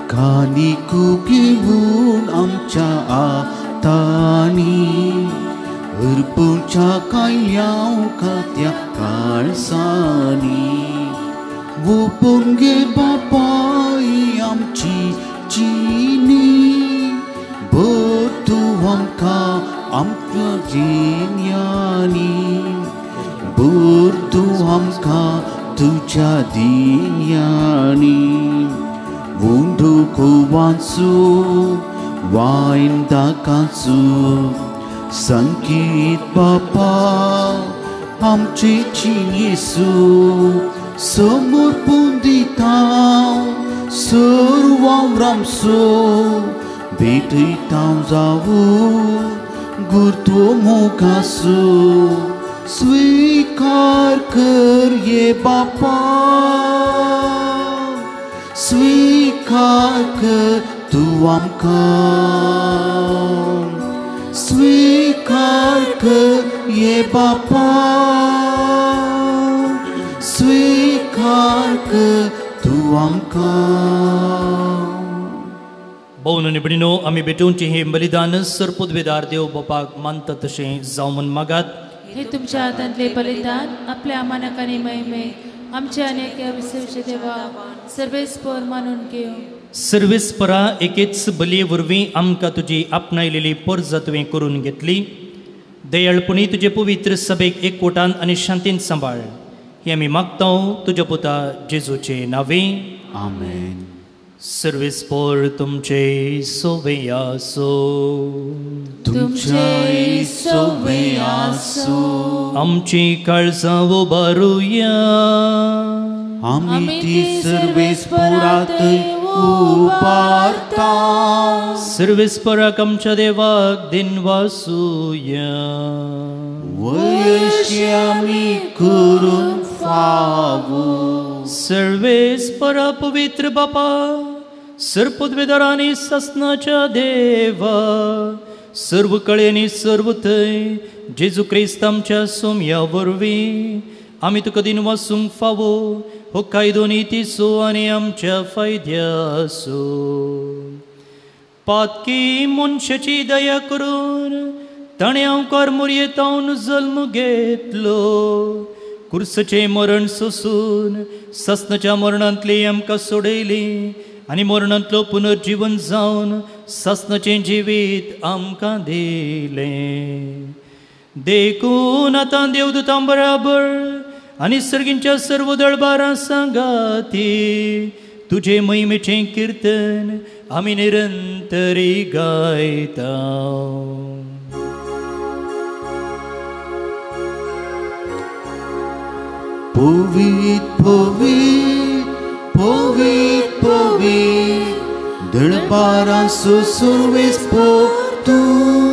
कानिकू घेवन आमच्या आतांनी अर्पूच्या कायल्याव खात्या काळसांनी वोपून गे बापाय आमची चिनी भर तूं आमकां आमची तुज्या जिन्यांनी भर तूं आमकां तुज्या दिन्यांनी वुंडू कुवांचू वायन दाकाचू संगीत बापा आमचे येसू समर्पण दिता सर्वांसो भेटयता जावूं गुरतो मुखासो स्वीकार कर ये बापा स्वीकार कर तूं आमकां स्वीकार कर ये बापा स्वीकार कर तूं आमकां. भोवन आनी भयणीनो आमी भेटोवचें हें बलिदान सरपदवेदार देव बापाक मानता तशें जावं म्हूण मागात. हे तुमच्या हातांतले बलिदान आपल्या मानक आनी महिमे आमच्या आनी एका विश्वाच्या देवा सर्वेस्पर मानून घेवं. सर्वेस्परा एकेच बलये वरवीं आमकां तुजी आपणायलेली परजा तुवें करून घेतली. दयाळपणी तुजे पवित्र सभेक एकवटान आनी शांतीन सांबाळ हें आमी मागता तुज्या पुता जेजूचे नांवे. आमेन. सर्वेस्पर तुमचे सोवे आसो. तुमचे सोवे आसो. आमची काळजां उबारुया. आमी ती सर्वेस्परात उबारता. सर्वेस्पराक आमच्या देवाक दिनवासुया. वयशी आमी करून फावो. सर्वेस्परा पवित्र बापा सर्पदवेदारांनी ससनाच्या देवा सर्व कळेनी सर्व थंय जेजू क्रिस्त आमच्या सोम्या वरवीं आमी तुका दिनवासूंक फावो हो कायदो नितीचो आनी आमच्या फायद्याचो. पातकी मनशाची दया करून ताणें आमकार मुरयेतावन जल्म घेतलो. कुर्सचें मरण सोसून ससनाच्या मरणांतली आमकां सोडयली आनी मरणांतलो पुनर्जीवन जावन ससनाचें जिवीत आमकां दिलें. देखून आतां देवदूतां बराबर आनी सर्गींच्या सर्व दळबारां सांगाती तुजे महिमेचें किर्तन आमी निरंतरी गायता. पवित पवित पवित पवित दळबारांचो सर्वेस्पर तूं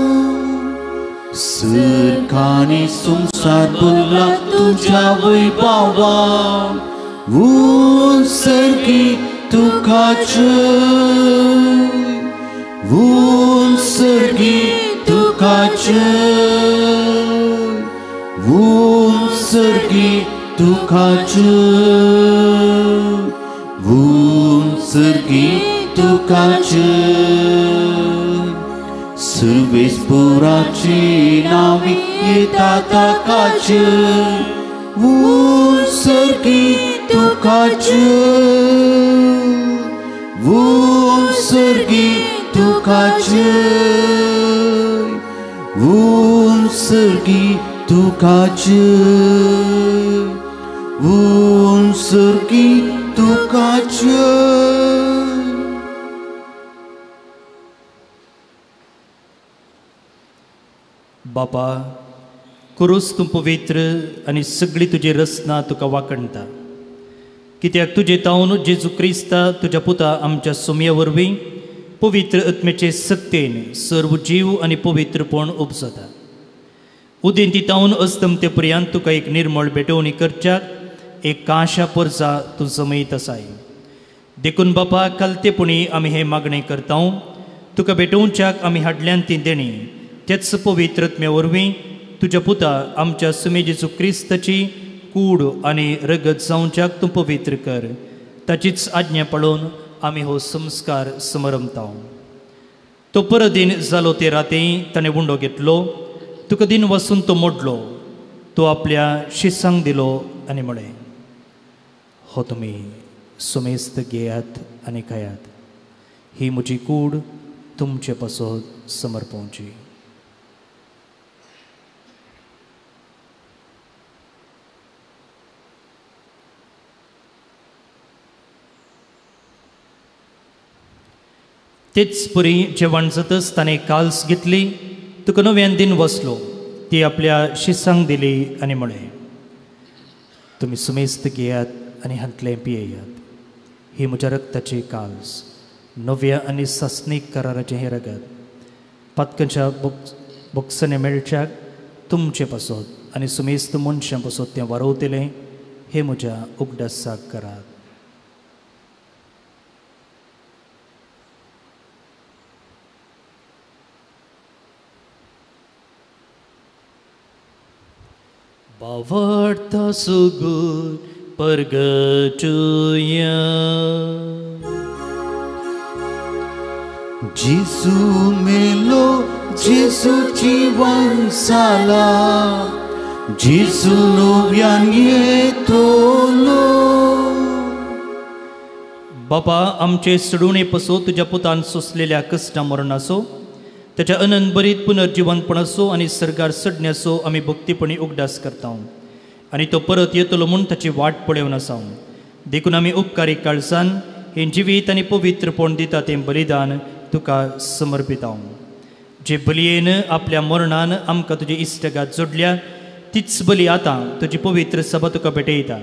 सरकानी संवसार भरला तुज्या वैभवान ऊंच सर्गी तुका जय ऊंच सर्गी तुका जय ऊंच सर्गी तुका जय ऊंच सर्गी तुका जय. सर्वेस्पराची नांवी येता ताका जय ऊंच सर्गी तुका जय ऊंच सर्गी तुका जय ऊंच सर्गी तुका जय ऊंच सर्गी तुका जय. बापा कुरूस तूं पवित्र आनी सगळी तुजी रचना तुका वाखणटा कित्याक तुजे तावन जेजू क्रिस्ता तुज्या पुता आमच्या सोमया वरवीं पवित्र आत्म्याचे सक्तेन सर्व जीव आनी पवित्रपण उपजता. उदेंती तावन अस्तमते पर्यंत तुका एक निर्मळ भेटवणी करच्याक एक काशा परजा तूं जमयत आसाय. देखून बापा कालतेपणी आमी हें मागणें करता तुका भेटोवच्याक आमी हाडल्यान ती देणी तेच पवित्र आत्म्या वरवीं तुज्या पुता आमच्या सुमे जेजू क्रिस्ताची कूड आनी रगत जावच्याक तूं पवित्र कर. ताचीच आज्ञा पळोवन आमी हो संस्कार समरमता. तो परदीन जालो ते राती ताणें उंडो घेतलो तुका दिन वसून तो मोडलो तो आपल्या शिसांक दिलो आनी म्हळें हो तुमी सुमेस्त घेयात आनी खायात ही म्हजी कूड तुमचे पासत समर्पोवची. तेच परी जेवण जातच ताणें काल्स घेतली, तुका नव्यान दिन वसलो, ती आपल्या शिसांक दिली आनी म्हळें, तुमी सुमेस्त घेयात आनी हांतलें पियेयात. ही म्हज्या रक्ताची काल्स, नव्या आनी सासणीक कराराचें हें रगत पातकांच्या बोक्सने मेळच्याक तुमचे पासत आनी सुमेस्त मनशां पासत तें वारोवतलें. हें म्हज्या उगडासाक करात. बावडता सुगूर परगटुया. जेजू मेलो, जेजू जिवन जाला, जेजू नव्यान येतलो. बापा, आमचे सोडवणे पसो तुज्या पुतान सोंसलेल्या कश्टा मरणाचो, ताच्या अनंत बरीत पुनर्जिवनपणाचो आनी सर्गार सडण्याचो आमी भक्तीपणी उगडास करता आनी तो परत येतलो म्हूण ताची वाट पळोवन आसा. देखून आमी उपकारी काळजान हें जिवीत आनी पवित्रपण दिता तें बलिदान तुका समर्पिता. जे बलयेन आपल्या मरणान आमकां तुजी इश्टगात जोडल्या, तीच बली आतां तुजी पवित्र सभा तुका भेटयता.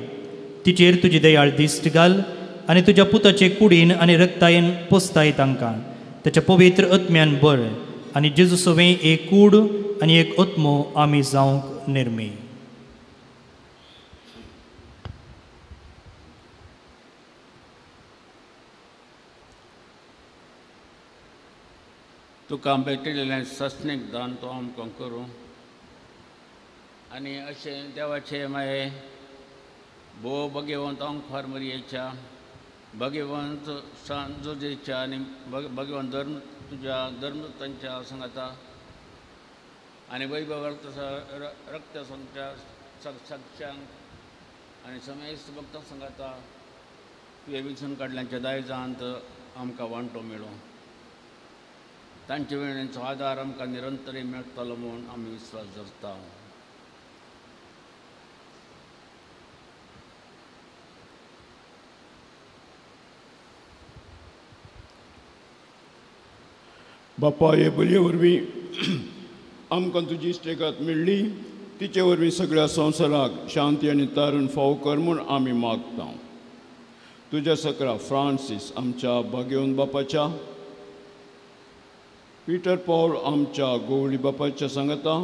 तिचेर तुजी दयाळ दिश्ट घाल आनी तुज्या पुताचे कुडीन आनी रक्तायेन पोसताय तांकां ताच्या पवित्र आत्म्यान बळ आनी जेजू सवें एक कूड आनी एक आत्मो आमी जावंक निर्मी. तुका भेटिल्लें सस्नीक दान तो आमकां करूं आनी अशें देवाचें मागीर भोव भगवंत अंखवार मरयेच्या भगवंत सान जोजेच्या आनी भगवंत धर्म तुज्या धर्म तांच्या सांगाता आनी वैभव रक्त संगच्या साक्षांक आनी समेस्त भक्तां सांगाता तुवें विचून काडल्यांच्या दायजांत आमकां वांटो मेळूं. तांचे वेळेचो आदार आमकां निरंतरय मेळटलो म्हूण आमी विस्वास धरता. बापा, हे बलये वरवीं आमकां तुजी इश्टेगात मेळ्ळी, तिचे वरवीं सगळ्या संवसाराक शांती आनी तारण फावो कर म्हूण आमी मागता. तुज्या सकरा फ्रांसीस आमच्या भाग्यवंत बापाच्या, पीटर पॉल आमच्या गोवळी बापाच्या सांगाता,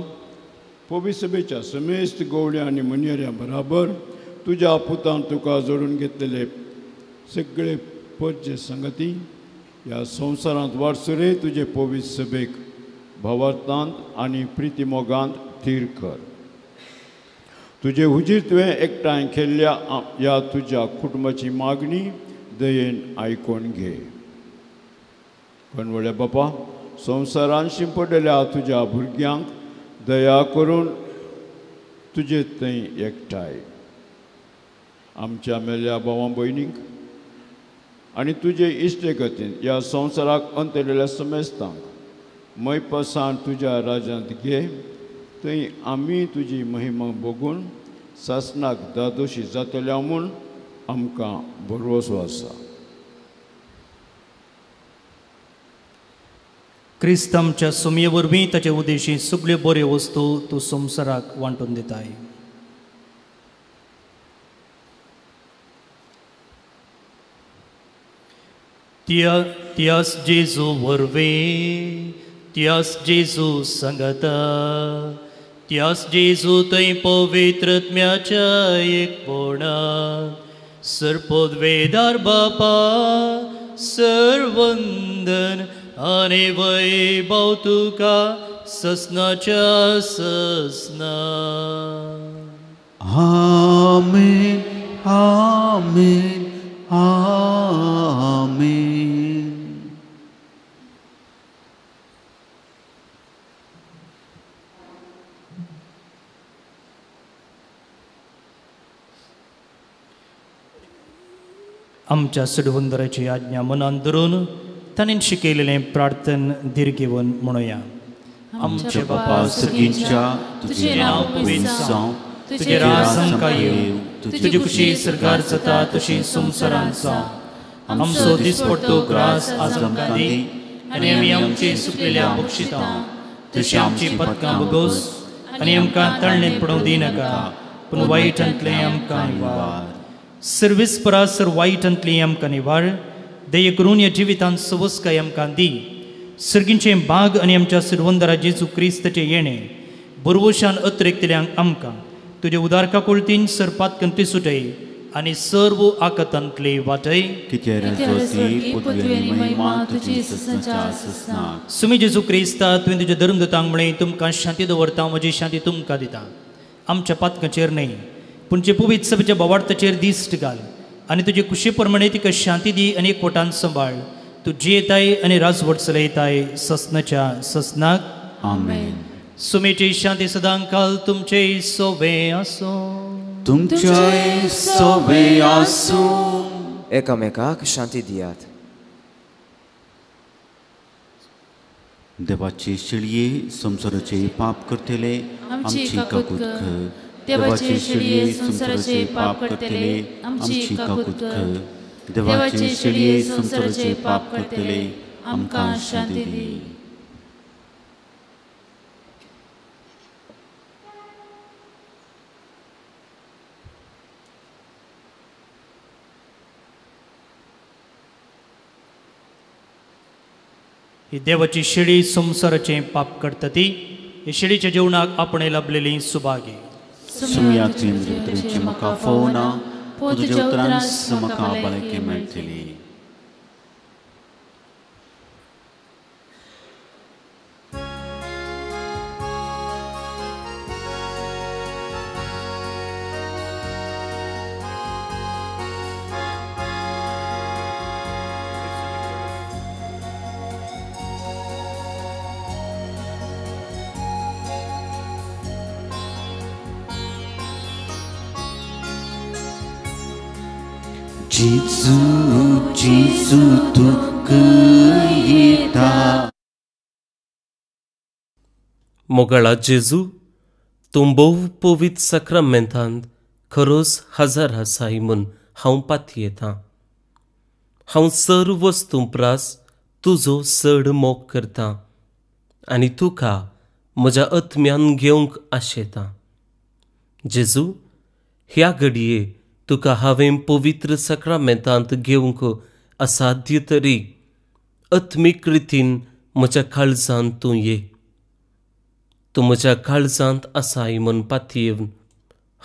पवी सभेच्या समेस्त गोवळ्या आनी मनियऱ्या बराबर तुज्या पुतान तुका जोडून घेतलेले सगळे पज्जे सांगाती ह्या संवसारांत वारसुरे तुजे पवित्र सभेक भावार्थांत आनी प्रितीमोगांत थीर कर. तुजे हुजीर तुवें एकठांय केल्ल्या ह्या तुज्या कुटुंबाची मागणी दयेन आयकून घे. कणवळ्या बापा, संवसारान शिंपडलेल्या तुज्या भुरग्यांक दया करून तुजे थंय एकठांय आमच्या मेल्या भावां भयणींक आनी तुजे इश्टेगतीन ह्या संवसाराक अंतरलेल्या समेस्तांक मैपसान तुज्या राज्यांत घे. थंय आमी तुजी महिमा बघून सासणाक दादोशी जातल्या म्हूण आमकां भरवसो आसा. क्रिस्त आमच्या सुमये वरवीं ताचे उद्देशी सगळ्यो बऱ्यो वस्तू तूं संवसाराक वांटून दिताय. त्यास जेजू वरवीं, त्यास जेजू सांगाता, त्यास जेजू थंय पवित्र आत्म्याच्या एकपणान सर्पोद्वेदार बापा सर्वंदन आनी वैभव तुका ससनाच्या ससना. आमेन, आमेन, आमेन. आमच्या सडवंदराची आज्ञा मनान धरून ताणें शिकयलेलें प्रार्थन धीर घेवन म्हणुया. आमच्या बापा सर्गींच्या, तुजें नांव पवित्र जावं, तुजें राज आमकां येवं, तुजी खुशी सरकार जाता तशी संवसारांत जावं. आमचो दिसपट्टो ग्रास आज आमकां दी आनी आमी आमचे सुकलेल्या बक्षिता तशी आमची पदकां भोगोस आनी आमकां तळणेंत पडोवंक दिनाका पूण वायटांतलें आमकां निवार. सर्वीस परासर वायटांतली आमकां निवार. दये करून ह्या जिवितांत सवस्काय आमकां दी. सर्गींचें बाग आनी आमच्या सिरवंदरा जेजू क्रिस्ताचें येणें बरवशान अत्रेकतल्यांक आमकां तुजे उदार काकुळतीन सरपातकंती सुटय आनी सर्व आकतांतले वाटय. सुमी जेजू क्रिस्ता तुवें तुज्या धर्मदूतांक म्हळें तुमकां शांती दवरता म्हजी शांती तुमकां दिता. आमच्या पातकांचेर न्हय पूण जे पवित्र सभेच्या बोवार्थाचेर दिश्ट घाल आनी तुजे कुशी प्रमाणे तिका शांती दी आनी एकवटान सांबाळ. तूं जियेताय आनी राजवट चलयताय ससनाच्या ससनाक. आमेन. सुमेची शांती सदांकाल तुमचे सोवे आसूं. तुमचे सोवे आसूं. एकामेकाक शांती दियात. देवाचे शेळये संवसाराचे पाप करतले आमची काकूत कर. देवाचे शेळये संवसाराचे पाप करतले आमची काकूत कर. देवाचे शेळये संवसाराचे पाप करतले आमकां शांती दी. ही देवाची शेळी संवसाराचें पाप करता ती हे शेळीच्या जेवणाक आपणे लाभलेली सुभागी. सुम्याचे म्हाका फोवना तुज्या उतरान म्हाका भलायकी मेळटली. जेजू जेजू तुका येता. मोगाळा जेजू, तूं भोव पवित्र साक्रामेंतांत खरोच हजर आसाय म्हूण हांव पातयेतां. हांव सर्व वस्तूं प्रास तुजो चड मोग करतां आनी तुका म्हज्या आत्म्यान घेवंक आशेतां. जेजू, ह्या घडये तुका हांवें पवित्र साक्रामेंतांत घेवंक असाध्य तरी आत्मीक रितीन म्हज्या काळजांत तूं ये. तूं म्हज्या काळजांत आसाय म्हूण पातयेवन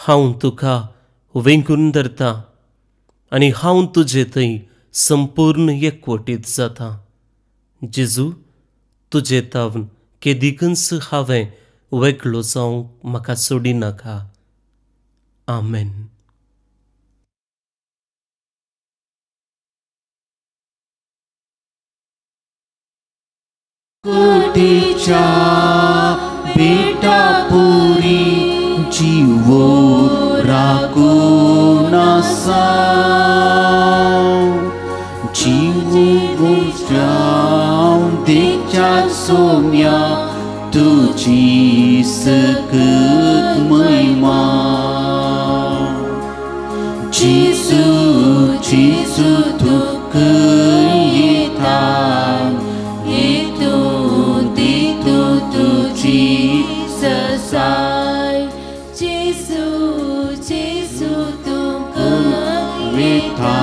हांव तुका वेंगून धरतां आनी हांव तुजे थंय संपूर्ण एकवटीत जाता. जेजू, तुजे तावन केदिकूच हांवें वेगळो जावंक म्हाका सोडिनाका. आमेन. कोटीच्या बेटा पुरी जीवो राखून आसा. जीवो देखच्या सोम्या तुजी सकत महिमा. जेजू जेजू तुका येता Jesus, Jesu, Jesu, तुका येता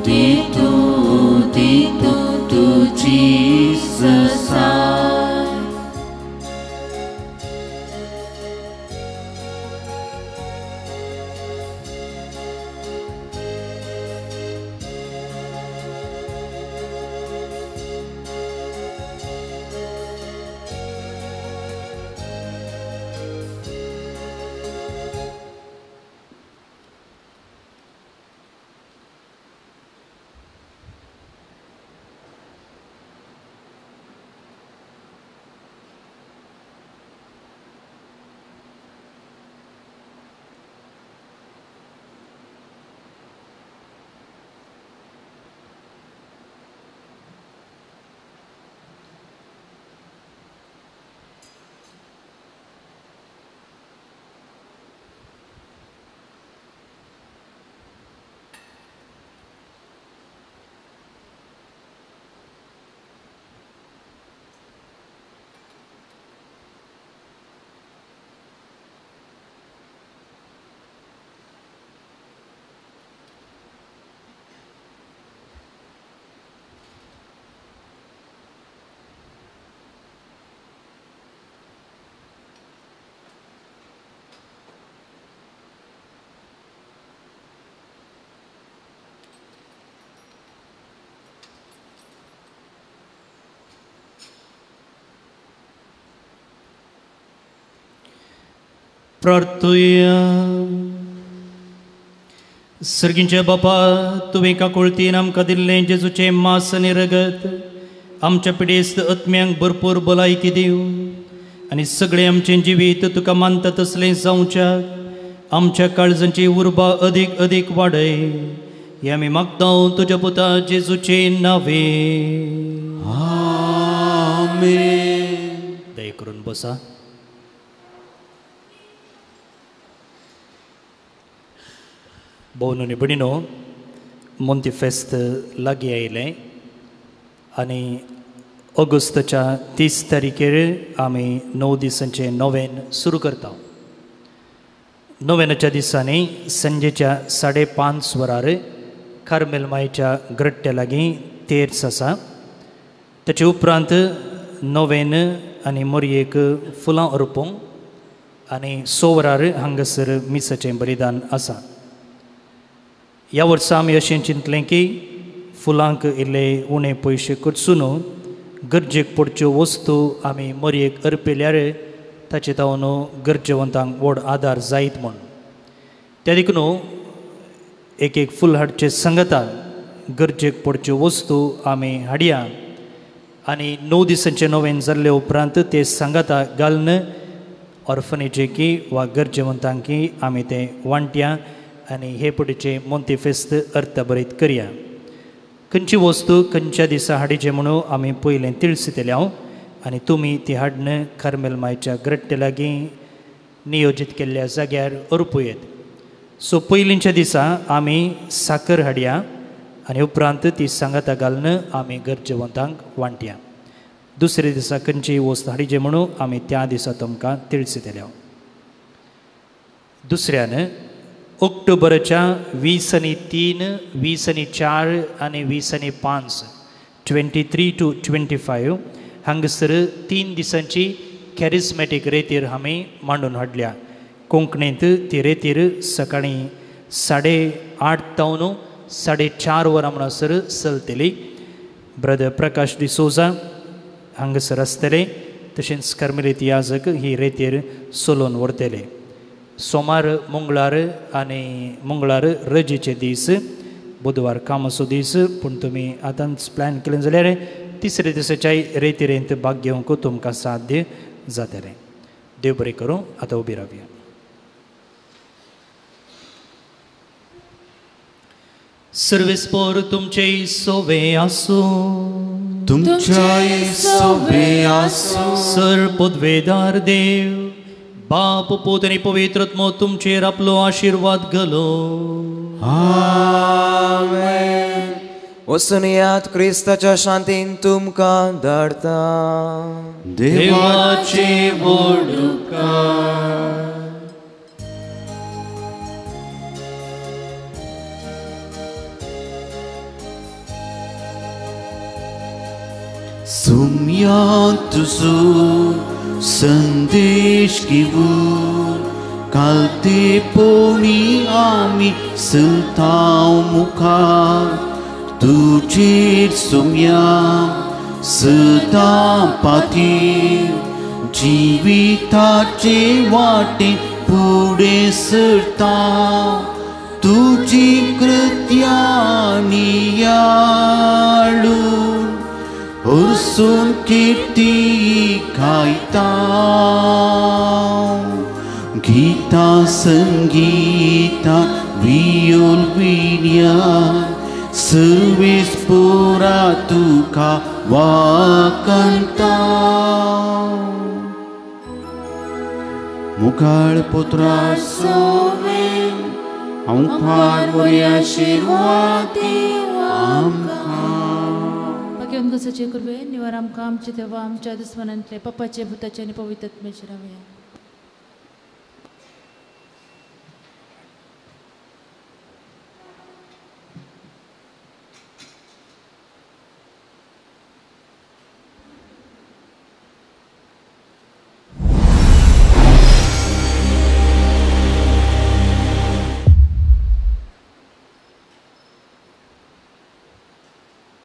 दितू दितू तुजी ससाय. प्रार्थुया. सर्गींच्या बापा, तुवें काकुळतीन आमकां दिल्लें जेजूचें मास आनी रगत आमच्या पिडेस्त आत्म्यांक भरपूर भलायकी दिवं आनी सगळें आमचें जिवीत तुका मानता तसलें जावच्याक आमच्या काळजांची उर्बा अदीक अदीक वाडय. हें आमी मागता तुज्या पुता जेजूचे नावे. आमेन. दया करून बसा. भोवन आनी भयणीनो, मोंती फेस्त लागीं आयलें आनी ऑगस्टाच्या 30 तारखेर आमी 9 दिसांचें नोवेन सुरू करता. नोवेनाच्या दिसांनी सांजेच्या 5:30 वरार कार्मेल मायच्या ग्रट्ट्या लागीं तेर्स आसा. ताचे उपरांत नोवेन आनी मोरयेक फुलां अर्पूंक आनी 6 वरार हांगासर मिसाचें बलिदान आसा. ह्या वर्सा आमी अशें चिंतलें की फुलांक इल्ले उणे पयशे करचून गरजेक पडच्यो वस्तू आमी मोरयेक अर्पिल्यार ताचे तावन गरजेवंतांक व्हड आदार जायत म्हूण. त्या देखून एक एक फूल हाडचे सांगता गरजेक पडच्यो वस्तू आमी हाडया आनी 9 दिसांचें नोवेन जाल्ले उपरांत ते सांगाता घालून ऑर्फनेजेकी वा गरजेवंतांकी आमी ते वांटया आनी हे पडीचें मोंती फेस्त अर्थभरीत करया. खंयची वस्तू खंयच्या दिसा हाडीचे म्हणून आमी पयलें तिळसितले हांव आनी तुमी ती हाडून कार्मेल मायच्या ग्रट्टे लागीं नियोजीत केल्ल्या जाग्यार अर्पूं येत. सो पयलींच्या दिसा आमी साकर हाडया आनी उपरांत ती सांगाता घालून आमी गरजेवंतांक वांटया. दुसऱ्या दिसा खंयची वस्त हाडीचे म्हणून आमी त्या दिसा तुमकां तिळसितले हांव. दुसऱ्यान ऑक्टोबराच्या 20 आनी 3, 20 आनी 4 आनी 20 आनी 5, 23 to 25 हांगासर 3 दिसांची कॅरिस्मॅटीक रेतीर आमी मांडून हाडल्या. कोंकणींत ती रेतीर सकाळीं 8:30 तावन 4:30 वरां म्हणसर चलतली. ब्रदर प्रकाश डिसोजा हांगासर आसतले, तशेंच कार्मेलीत याजक ही रेतीर चलोवन व्हरतले. सोमार, मंगळार आनी मंगळार रजेचे दीस, बुधवार कामाचो दीस. पूण तुमी आतांच प्लॅन केलें जाल्यार तिसरे दिसाच्याय रेतिरेंत भाग घेवंक तुमकां साध्य जातलें. देव बरें करूं. आतां उबी रावया. सर्वेस्पोर तुमचे सोवे आसूं, तुमच्याय सोवे आसूं. सर पदवेदार देव बाप पूत आनी पवित्र आत्मो तुमचेर आपलो आशिर्वाद घालो. आमेन. वचून यात क्रिस्ताच्या शांतीन तुमकां धाडता. देवाचे व्हड उपकार. सुम्या तुजो संदेश घेवन कालते पोणी आमी चलताव मुखार तुजेर सुम्या सदां पातीर जिविताचे वाटे फुडें सरता तुजी कृत्या नियाळून हरसून किर्ती गायता. गीता संगीता वियोल विण्या सर्वेस पुरा तुका वाकणता. मुखाळ पुत्रा सोवे अंखार मोरया आशीर्वाद आमकां. भगवंत गोसाचे कृपेन निवार आमकां आमचे देवा आमच्या दुस्मनांतले पप्पाचे भुताचे आनी पवित्र आत्म्याचे रावया.